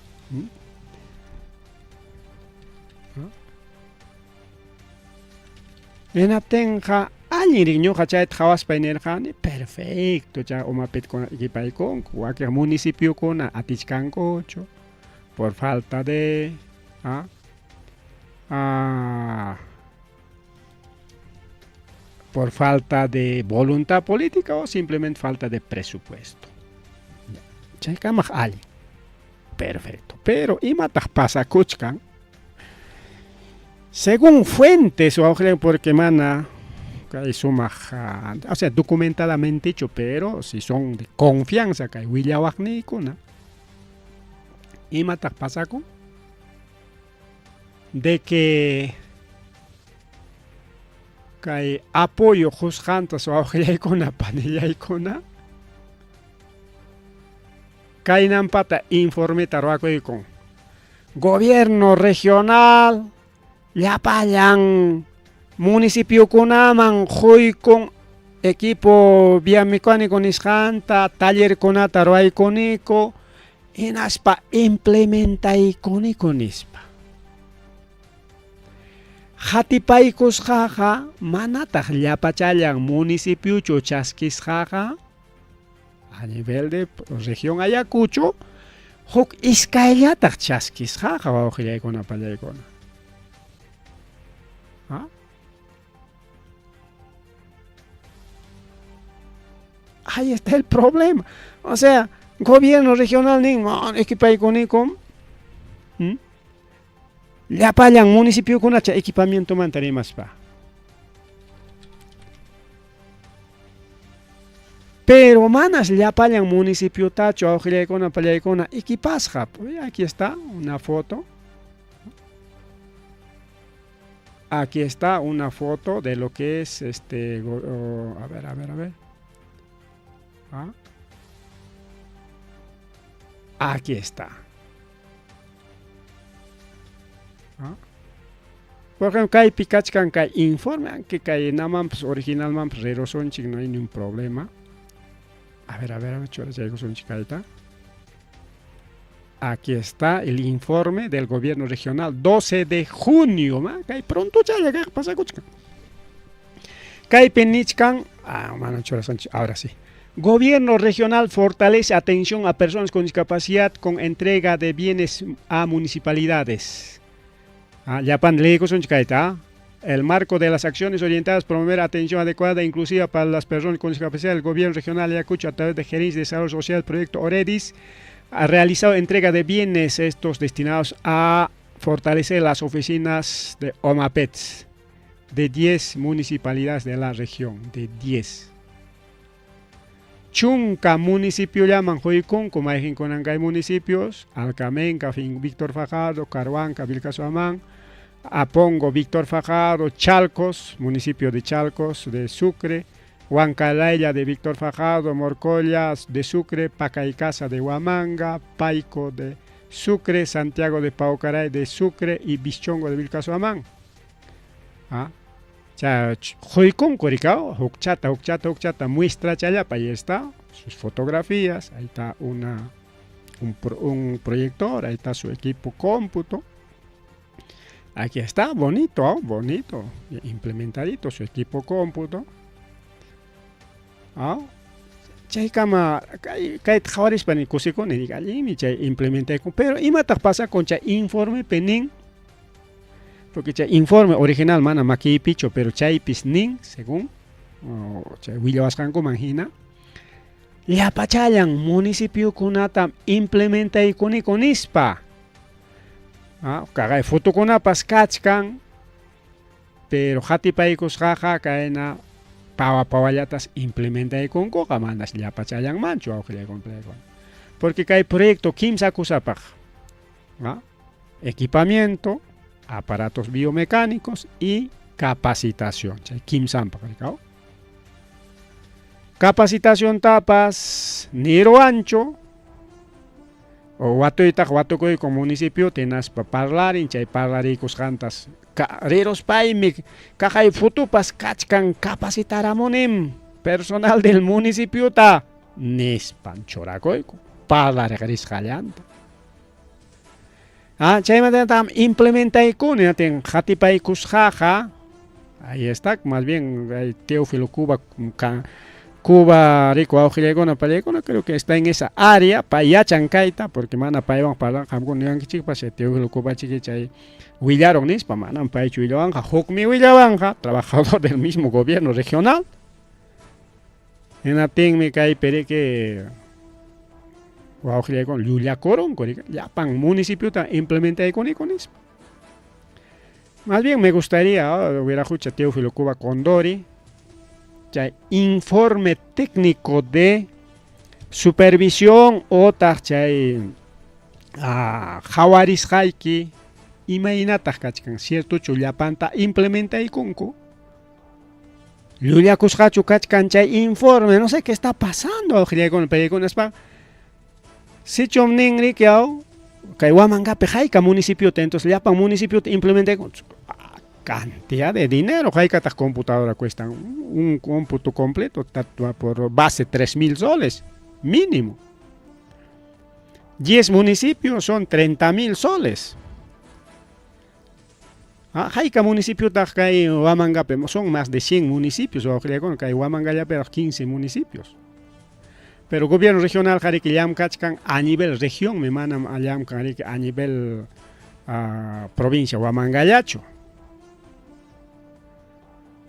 Hinaptinqa allin rin ñuqa chayta qhawaspay nirqani perfecto chay umapitkuna equipaykunku wakin municipiokuna atichkankuchu por falta de por falta de voluntad política o simplemente falta de presupuesto. Chaykamaq allin. Perfecto. Pero imataq pasakuchkan? Según fuentes, porque mana kay sumaq, o sea, documentadamente hecho, pero si son de confianza kay willawaqniykuna. Imataq pasakun? De que kay apoyo qusqanta wawqillaykuna panillaykuna kaynampata informeta ruwakuykun. Gobierno regional Llapallan municipiokunaman quykun equipo biomecánico nisqanta, tallerkunata ruwaykuniku, hinaspa implementaykuniku nispa. Qatipaykusqaqa manataq llapachallan municipiochu chaskisqaqa a nivel de región Ayacucho huk iskayllataq chaskisqaqa wawqillaykuna pallaykuna. ¿Ah? Ahí está el problema. O sea, gobierno regional nin, equipaykunikum. ¿Mm? Llapallan municipiokunacha equipamientomanta rimaspa. Pero manas llapallan municipiotachu awqillaykuna pallaykuna equipasqa. Aquí está una foto. Aquí está una foto de lo que es este. A ver, a ver, a ver. ¿Ah? Aquí está. ¿Ah? Por ejemplo, kaypi kachkan kay informe, aunque kay namanpas originalmanpas rirusunchik, no hay ningún problema. A ver, a ver, a ver, churachaykusunchik kayta. Aquí está el informe del gobierno regional, 12 de junio. Kay pronto challa kay pasakuchkan. Kaypi nichkan, ah, mana churasunchik, ahora sí. Gobierno regional fortalece atención a personas con discapacidad con entrega de bienes a municipalidades. Ah, llapan leykusunchik kayta. El marco de las acciones orientadas a promover atención adecuada e inclusiva para las personas con discapacidad del Gobierno Regional de Ayacucho a través de Gerencia de Desarrollo Social, Proyecto OREDIS, ha realizado entrega de bienes estos destinados a fortalecer las oficinas de OMAPETS de 10 municipalidades de la región, de 10. Chunka municipio llaman quykunku, mayqinkunan kay municipios, Alcamenca, Víctor Fajardo, Carhuanca, Vilcashuamán, Apongo, Víctor Fajardo, Chalcos, municipio de Chalcos, de Sucre, Huancalaya de Víctor Fajardo, Morcolla de Sucre, Pacaycasa de Huamanga, Paico de Sucre, Santiago de Paucaray de Sucre y Bichongo de Vilcashuamán. ¿Ah? Quykunku rikaw, huk chata, huk chata, huk chata, muestra challapa, ahí está, sus fotografías, ahí está un proyector, ahí está su equipo cómputo. Aquí está, bonito, oh, bonito, implementadito su equipo cómputo. ¿Ah? Chaykama kayta qhawarispa kusikuni, allinmi chay implementaykun, pero imataq pasakun chay informepi nin? Porque chay informe original mana makiypichu, pero chaypis nin, según chay willawasqankuman hina, llapachallan municipiokunata implementaykuniku nispa. Ah, kaqay fotokunapas kachkan, pero qatipaykusqaqa kayna pawa pawallatas implementaykunkuqa manas llapachallanmanchu awqillaykuna. Porque kay proyecto kimsa kusapaq, ¿ah? Equipamiento, aparatos biomecánicos y capacitación. Chay kimsanpaq rikaw. Capacitación tapas niruwanchu o watuytaq watukuyku municipio tinaspa parlarin chay parlariykusqantas riruspaymi kaqay fotopas kachkan capacitaramunim personal del municipiota nispan churakuyku parlariq risqallanta. Ah, chaymantatam implementaykuni atin qatipaykusqaqa, ahí está, más bien Teófilo Cuba, Cuba riku awqillaykuna pallaykuna creo que está en esa área, pay yachan kayta, porque mana paywan parlan qamkuna niwankichikpas Teófilo Cuba chiki chay willaron nispa, manam paychu willawanqa, hukmi willawanqa, trabajador del mismo gobierno regional. Hinaptinmi kaypi riki wawqillaykuna llullakurunku llapan municipiota implementaykuniko nispa. Más bien me gustaría, hubiera Teófilo Cuba Condori, chay informe técnico de supervisión otaq chay qhawarisqayki imaynataq kachkan, ciertochu llapanta implementaykunku, llullakusqachu kachkan chay informe, no sé qué está pasando awqillaykuna paykunaspa. Sichum nin riki aw kay Huamangapi hayka municipiota, entonces llapan municipiota implementaykunku. Cantidad de dinero, haykataq computadora cuestan? Un cómputo completo está por base 3.000 soles, mínimo. 10 municipios son 30.000 soles. Ah, hayka municipiotaq kay Huamangapi? Son más de 100 municipios, kay Huamangallapi 15 municipios. Pero gobierno regional qariki llamkachkan a nivel región, me manam llamkan a nivel provincia Huamangallachu.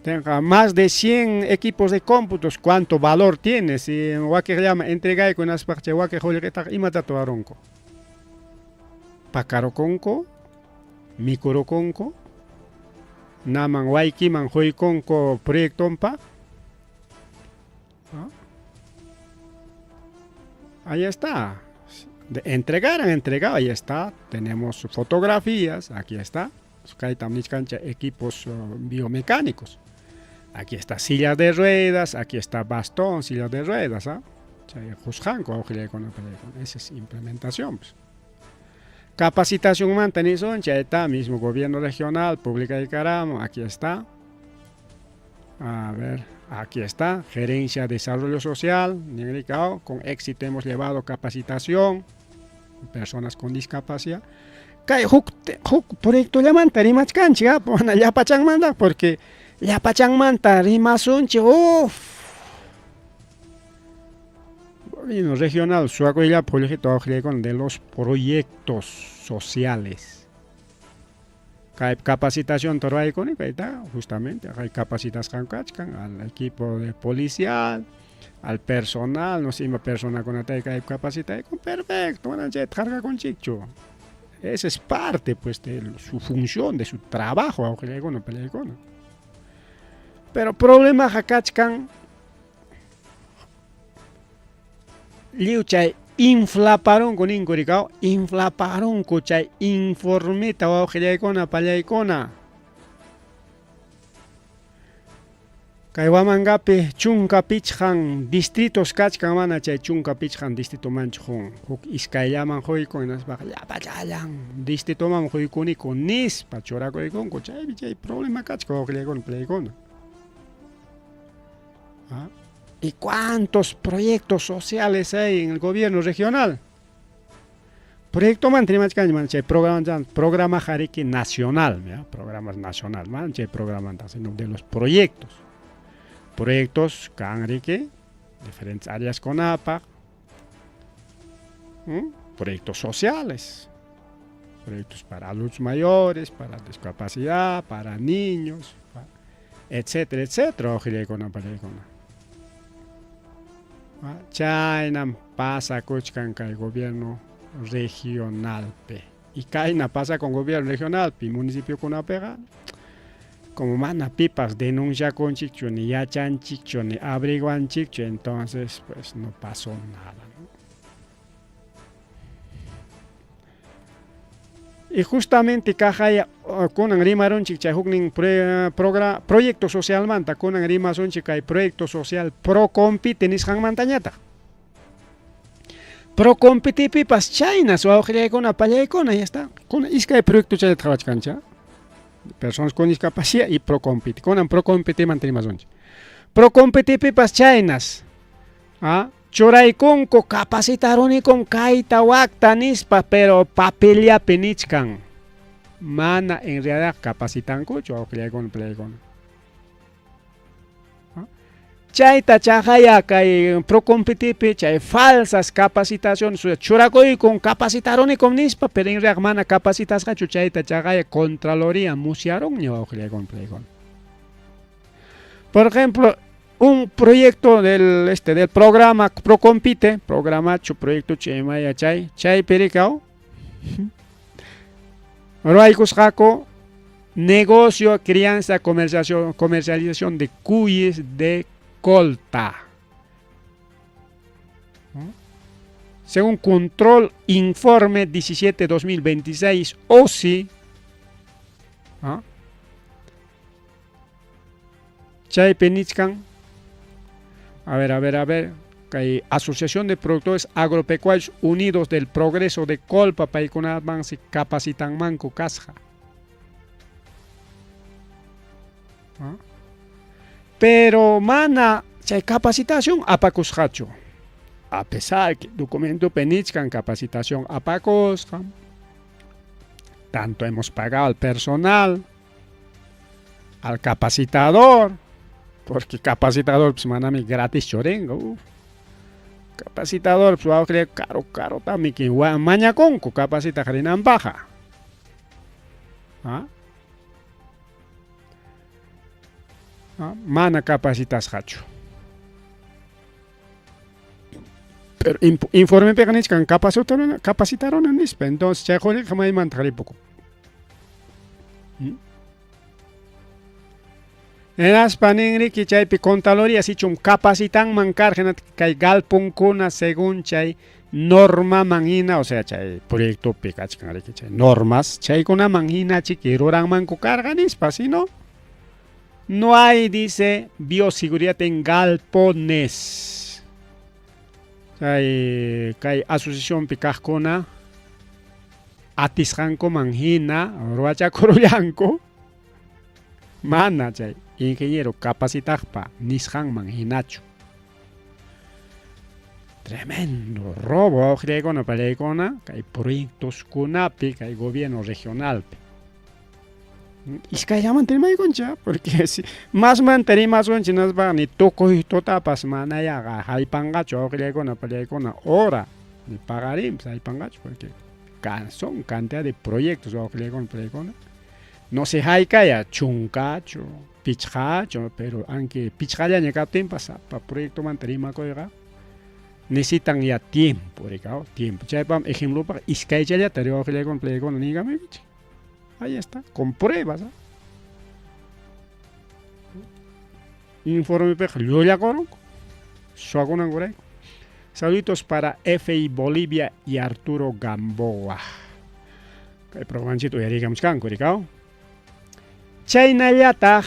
Tenga más de 100 equipos de cómputos, ¿cuánto valor tiene? Si wakiqllaman entregayku hinaspa chay wakiq qullqitaqa imatata ruwarunku? Pakarukunku, mikurukunku, naman waykiman quykunku proyectonpaq. Ahí está. De entregar, han entregado, ahí está. Tenemos fotografías, aquí está. Kaytam nichkanchik equipos biomecánicos. Aquí está silla de ruedas, aquí está bastón, silla de ruedas, ¿ah? Esa es implementación, pues. Capacitación nisunchik, ahí está, mismo gobierno regional, publicaykaramun, aquí está. A ver, aquí está, Gerencia de Desarrollo Social, con éxito hemos llevado capacitación, personas con discapacidad. Kay huk, huk proyectollamanta rimachkanchik, ¿ah? Mana llapachanmanta, porque llapachanmanta rimasunchik, uff. Gobierno regional, suakuyllapi qullqita waqllaykuna de los proyectos sociales. Kay capacitación ruwaykuni, kayta justamente, hay capacitasqan kachkan al equipo de policial, al personal, no sé, ima personakunata kay capacitaykun, perfecto, mana chayta harkakunchikchu. Esa es parte, pues, de su función, de su trabajo, awqillaykuna, palaykuna. Pero problemaqa kachkan lliw chay inflaparunku ninku rikaw, inflaparunku chay informeta wawqillaykuna, pallaykuna. Kay Huamangapi 15 distritos kachkan, mana chay 15 distritomanchu qun, huk iskayllaman quykun hinaspaqa llapallallan distritoman quykuniku nispa churakuykunku, chaymi chay problema kachkan wawqillaykuna, pallaykuna. ¿Ah? ¿Y cuántos proyectos sociales hay en el gobierno regional? Proyecto rimachkanchik, mana chay programa, programa jariki nacional, ¿ya? Programas nacional, mana chay programa, sino de los proyectos. Proyectos kan riki, diferentes áreas kunapaq, proyectos sociales, proyectos para adultos mayores, para discapacidad, para niños, etcétera, etcétera, wawqillaykuna, pallaykuna. Chaynam pasakuchkan kay gobierno regionalpi. Y kayna pasa con gobierno regionalpi, municipiokunapiqa, como mana pipas denunciakunchikchu, ni yachanchikchu, ni averiguanchikchu, entonces pues no pasó nada, ¿no? Y justamente kaqaya kunan rimarunchik chay huknin proyecto socialmanta, kunan rimasunchik kay proyecto social Procompite nisqanmantañataq. Procompitepipas chaynas wawqillaykuna, pallaykuna, ya está. Kunan iskay proyecto chayta qhawachkanchik, personas con discapacidad y Procompite. Kunan Procompitemanta rimasunchik. Procompitepipas chaynas, ¿ah? Churaykunku capacitarunikum kayta wakta nispa, pero papellapi nichkan. Mana en realidad capacitankuchu wawqillaykuna, pallaykuna. Chayta chaqaya kay Procompitepi chay falsas capacitaciones churakuykun capacitarunikum nispa, pero en realidad mana capacitasqachu, chayta chaqaya Contraloría musyarunña wawqillaykuna, pallaykuna. Por ejemplo, un proyecto del programa Procompite, programachu, proyecto chaymaya chay, chay pericao, ruwaykusqaku negocio, crianza, comercialización de cuyes de colta. Según Control Informe 17-2026, OSI, ¿ah? Chaypi nichkan, a ver, a ver, a ver, kay Asociación de Productores Agropecuarios Unidos del Progreso de Colpa, paykunamansi capacitanmanku kasqa. Pero mana chay capacitación apakusqachu. A pesar que documentopi nichkan capacitación apakusqa, tanto hemos pagado al personal, al capacitador, porque capacitador pues manami gratis churinqa. Uf. Capacitador pues wawqilla caro carotami mañakunku capacitaq rinanpaqqa. ¿Ah? ¿Ah? Mana capacitasqachu. Pero informepiqa nichkan capacitaruna nispa, entonces chay qullqiqa maymantaq ripukun. Hinaspa ninriki chaypi Contraloría sichum capacitanman karqa kay galponkuna según chay normaman hina, o sea chay proyectopi kachkan riki chay normas, chaykunaman hina chiki ruranmanku karqa nispa, si no, no hay, dice, bioseguridad en galpones. Chay kay asociacionpi kaqkuna atisqankuman hina ruwachakurullanku, mana chay ingeniero capacitaqpa nisqanman hinachu. Tremendo robo wawqillaykuna pallaykuna kay proyectoskunapi kay gobierno regionalpi. Iskayllamanta rimaykunchik, porque si masmanta rimasunchik hinaspa ni tukuy tutapas manayaqa haypanqachu wawqillaykuna pallaykuna hora ni paqarinpas haypanqachu, porque son cantidad de proyectos wawqillaykuna pallaykuna. No sé haykaya chunkachu, pichqachu, pero aunque pichqallaña kaptinpas sapa proyectomanta rimakuyqa necesitan ya tiempo, rikaw, tiempo. Chaypam ejemplopaq iskaychallata wawqillaykuna pallaykuna nigamuykichik. Ahí está, con pruebas. Informepiqa llullakurunku, suwakunankurayku. Saluditos para FI Bolivia y Arturo Gamboa. Kay programanchikta uyariykamuchkanku, rikaw. Chaynallataq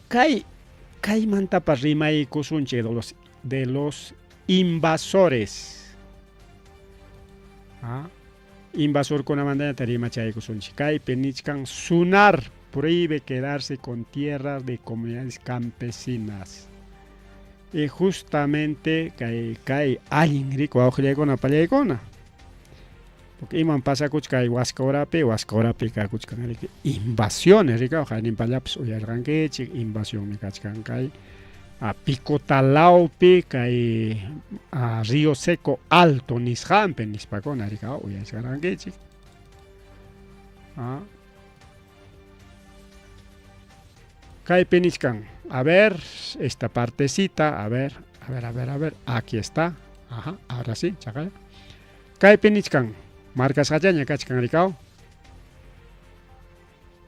kay kaymantapas rimaykusunchik de los invasores. ¿Ah? Invasorkunamantañataq rimachaykusunchik. Kaypi nichkan SUNAR prohíbe quedarse con tierras de comunidades campesinas. Y justamente kay kay allin riku wawqillaykuna pallaykuna. Porque iman pasakuchkan kay Huascaurapi, Huascaurapi kakuchkan riki invasiones rikaw, hayninpallapas uyarirqankichik, invasionmi kachkan kay Picotalawpi kay Río Seco Alto nisqanpi nispakuna rikaw uyarisqarqankichik. Kaypi nichkan, a ver, esta partecita, a ver, a ver, a ver, a ver, aquí está. Ajá, ahora sí, chaqay. Kaypi nichkan, marcasqachaña kachkan rikaw.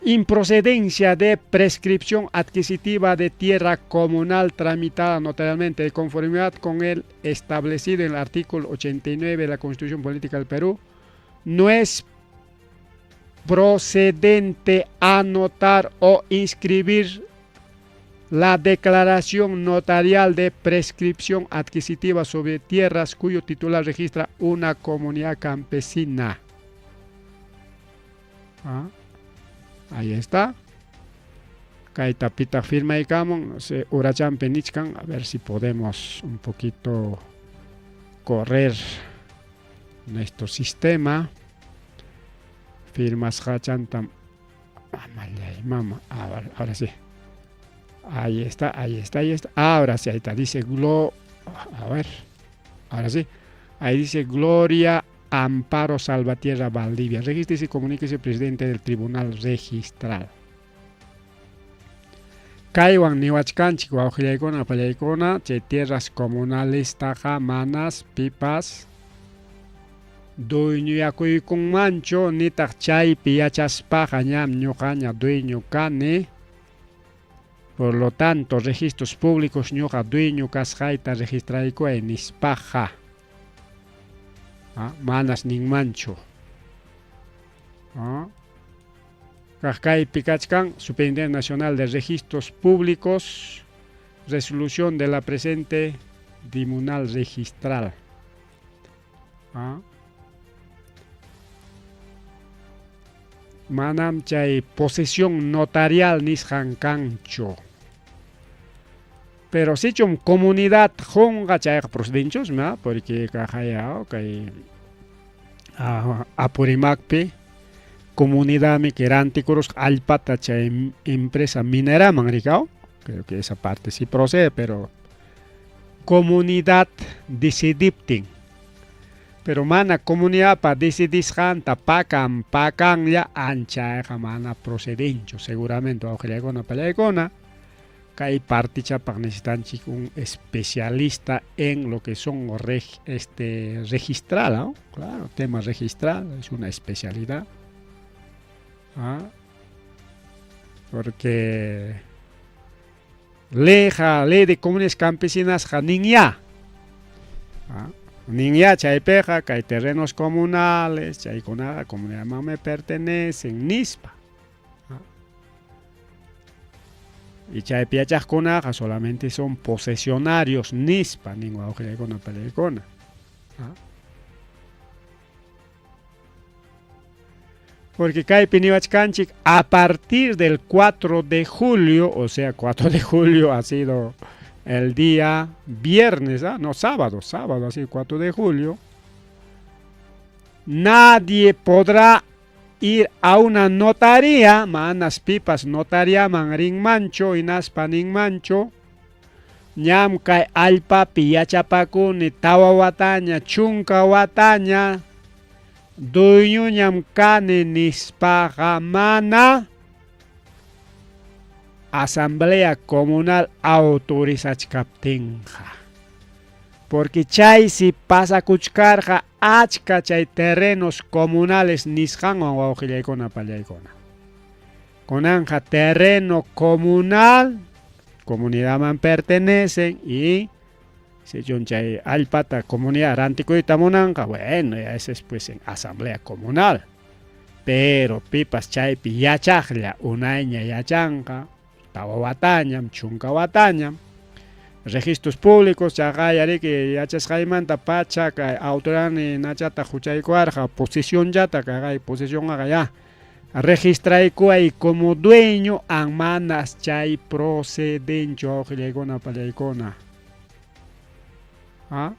Improcedencia de prescripción adquisitiva de tierra comunal tramitada notarialmente de conformidad con el establecido en el artículo 89 de la Constitución Política del Perú, no es procedente anotar o inscribir la declaración notarial de prescripción adquisitiva sobre tierras cuyo titular registra una comunidad campesina. ¿Ah? Ahí está. Kayta pitaq firmaykamun, no sé, urachampi nichkan, a ver si podemos un poquito correr nuestro sistema. Firmasqachantam, mamallay, mama, a ver, ahora sí. Ahí está, ahí está, ahí está. Ahora sí, ahí está, dice Glo, a ver, ahora sí. Ahí dice Gloria Amparo Salvatierra Valdivia. Regístrese y comuníquese, presidente del Tribunal Registral. Kaywan niwachkanchik wawqillaykuna pallaykuna, chay tierras comunalestaqa manas pipas dueñoyakuykunmanchu, nitaq chaypi yachaspaqa ñam ñuqaña dueño kani. Por lo tanto, registros públicos ñuqa dueño kasqayta registraykuway nispaqa manas ninmanchu. Kaq kaypi kachkan Superintendente Nacional de Registros Públicos, resolución de la presente Tribunal Registral. Manam chay posesión notarial nisqan kanchu. Pero sichum comunidad qunqa chayqa procedenchusmi, ¿ah? Porque kaqaya kay Apurimacpi comunidadmi que rantikurusqa allpata chay empresa mineraman rikaw. Creo que esa parte sí procede, pero comunidad decidiptin. Pero mana comunidadpa decidisqanta pakan pakanlla anchayqa mana procedenchu seguramente wawqillaykuna pallaykuna. Kay partichapaq necesitanchik un especialista en lo que son registral, ¿no? Claro, tema registral es una especialidad. ¿Ah? Porque leyqa ley de comunidades campesinasqa ninya. ¿Ah? Ninya chaypiqa kay terrenos comunales, chaykunaqa comunidadmanmi pertenecen nispa. Y chaypi yachaqkunaqa solamente son posesionarios nispa nin wawqillaykuna pallaykuna. ¿Ah? Porque kaypi niwachkanchik a partir del 4 de julio, o sea, 4 de julio ha sido el día viernes, ¿ah? No, sábado, sábado, así, 4 de julio, nadie podrá ir a una notaría, manas pipas notariaman rinmanchu, hinaspa ninmanchu, ñam kay allpapi yachapakuni tawa wataña, chunka wataña, dueñoñam kani nispaqa mana asamblea comunal autorizachkaptinqa. Porque chaysi pasakuchkarqa achka chay terrenos comunales nisqanwan wawqillaykuna pallaykuna. Kunanqa terreno comunal, comunidadman pertenecen y sichun chay allpata comunidad rantikuyta munanqa, bueno, ya ese es pues en asamblea comunal. Pero pipas chaypi yachaqlla unayña yachanqa, tawa watañam, chunka watañam, registros públicos chaqaya riki yachasqaymanta pacha kay autoridadni nachata huchaykuwarqa posicionllata kaqay posicionqa ya registraykuway como dueño manas chay procedenchu wawqillaykuna pallaykuna. ¿Ah?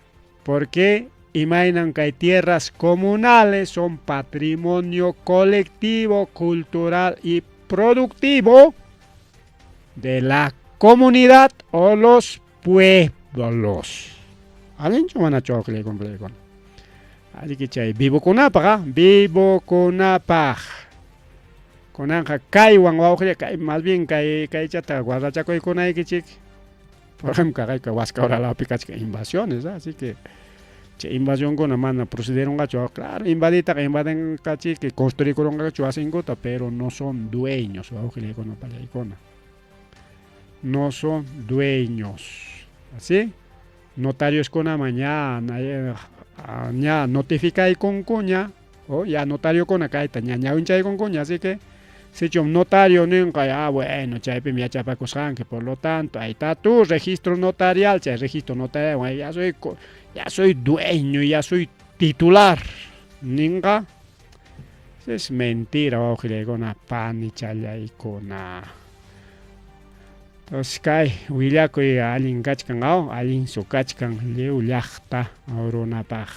Porque imaynan kay tierras comunales son patrimonio colectivo, cultural y productivo de la comunidad o los pueblos. Allinchu manachu wawqillaykuna pallaykuna. Así que chay vivokunapaq, vivokunapaq. Kunanqa kaywan wawqilla kay más bien kay kaychata guardachakuykunaykichik. Por ejemplo, kaqayka Huasca lawpi kachkan invasiones, así que chay invasionkuna mana procederunqachu. Claro, invaditaqa invadenqachik, construykurunqachu wasinkuta, pero no son dueños, wawqillaykuna pallaykuna. No son dueños. Así, notarioskunaman ña ña notificaykunkuña o ya notariokuna kayta ña ñawinchaykunkuña, así que sichum notario ninqa, ya bueno, chaypimi yachapakusqanki, por lo tanto, ahí está tu registro notarial, chay registro notarial, ya soy dueño, ya soy titular, ninqa, es mentira, wawqillaykuna, panichallaykuna. Entonces kay willakuy allin kachkan, allinsu kachkan lliw llaqta runapaq.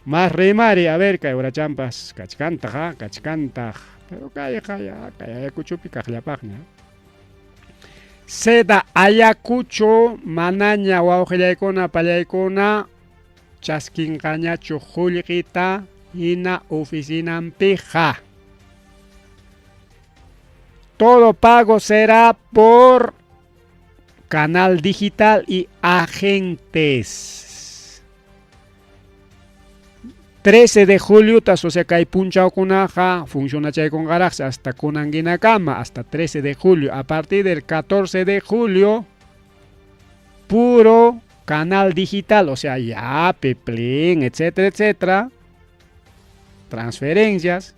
Más rimari, a ver, kay urachampas kachkantaq, kachkantaq. Pero kayqa ya, kay Ayacuchopi kaqllapaqña. Seda Ayacucho manaña wawqillaykuna pallaykuna chaskinqañachu qullqita hina oficinanpiqa. Todo pago será por canal digital y agentes. 13 de julio, o sea kay punchawkunaqa funcionachaykunqaraqsi hasta kunankinakama, hasta 13 de julio. A partir del 14 de julio, puro canal digital, o sea, Yape, Plin, etcétera, etcétera. Transferencias.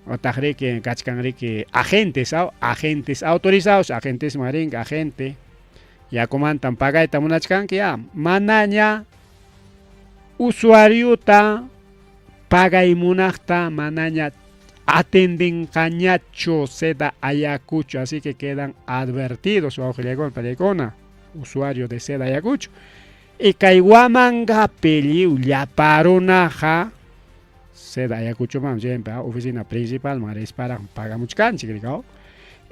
Otaq riki kachkan riki agentes, agentes autorizados, agentes marinka, agente. Yakumantan pagayta munachkanki, ya, manaña usuariota pagay munaqta manaña atendinqañachu Seda Ayacucho, así que quedan advertidos wawqillaykuna pallaykuna. Usuario de Seda Ayacucho. Y kay Huamangapi lliw llapa runaqa Seda Ayacuchoman siempre oficina principalman risparaq pagamuchkanchik rikaw.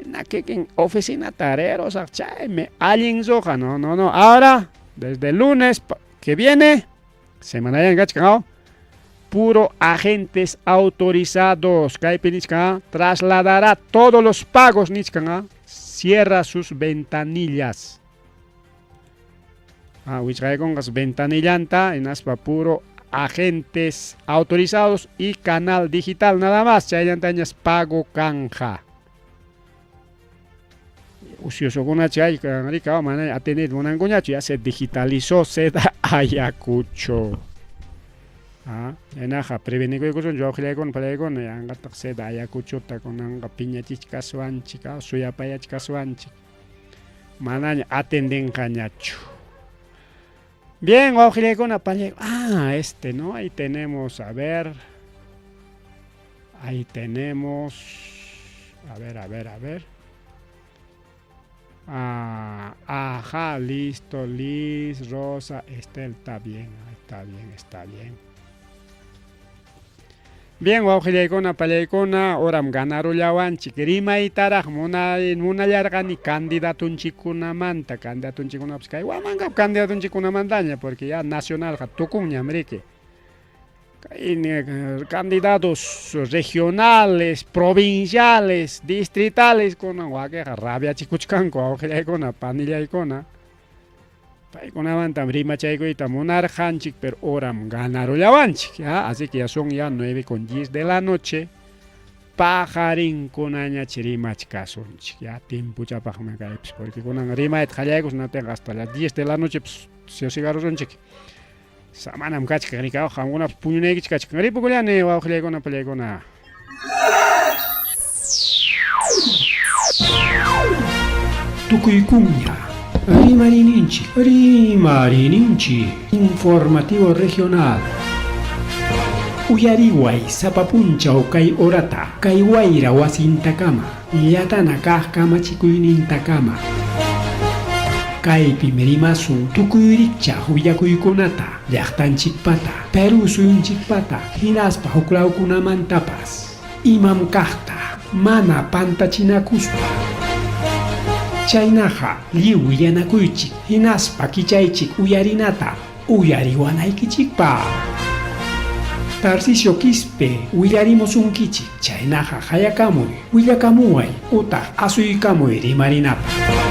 Na kikin oficina tarerosaq chaymi allin ruqa. No, no, no. Ahora, desde el lunes que viene, semana kachkan, puro agentes autorizados. Kaypi nichkan, trasladará todos los pagos nichkan, cierra sus ventanillas. Wichqaykunqas ventanillanta hinaspa puro agentes autorizados y canal digital nada más. Chayllantañas pago canja. Uciosokuna chay rika mana atender munankuñachu, ya se digitalizó Seda Ayacucho. Chaynaqa prevenikuykusun wawqillaykuna palaykuna yanqataq Seda Ayacuchota kunanqa piñachichkaswanchik, suyapayachkaswanchik. Manaña atendenqañachu. Bien, wawqillaykuna palay, este, ¿no? Ahí tenemos, a ver. Ahí tenemos, a ver, a ver, a ver. Ajá, listo, Liz, Rosa, Estel, está bien, está bien, está bien. Bien, wawqillaykuna, pallaykuna, horam ganarullawanchik, rimaytaraq munallarqani candidatunchikkunamanta, candidatunchikkunapas kay Huamanga candidatunchikkunamantaña, porque ya nacionalqa tukunñam riki. Candidatos regionales, provinciales, distritales, kunan wakiqa rabiachikuchkanku wawqillaykuna, panillaykuna. Paykunamantam rimachaykuyta munarqanchik, pero horam ganarullawanchik, ¿ya? Así que ya son ya 9:10 de la noche. Pajarinkunañach rimachkasunchik, ya timpuchapaqmi kaypis, porque kunan rimayta qallaykus natinqa hasta las 10 de la noche pues sosigarusunchik. Samanam kachkan rikaw, qamkunapas puñunaykichik kachkan. Ripukullani wawqillaykuna, pallaykuna. Tukuykuña Rimarininchik, Rimarininchik, Informativo Regional. Uyariway sapa punchaw kay horata, kay wayra wasintakama, llatana kaq kamachikuynintakama. Kaypim rimasun tukuy rikchaq willakuykunata, llaqtanchikpata, Perú suyunchikpata, hinaspa huklawkunamantapas. Imam kaqta, mana pantachinakuspa. Chaynaqa lliw willanakuychik, hinaspa kichaychik uyarinata, uyariwanaykichikpaq. Tarcisio Quispe willarimusunkichik, chaynaqa hayakamuy, willakamuway utaq asuykamuy rimarinapaq.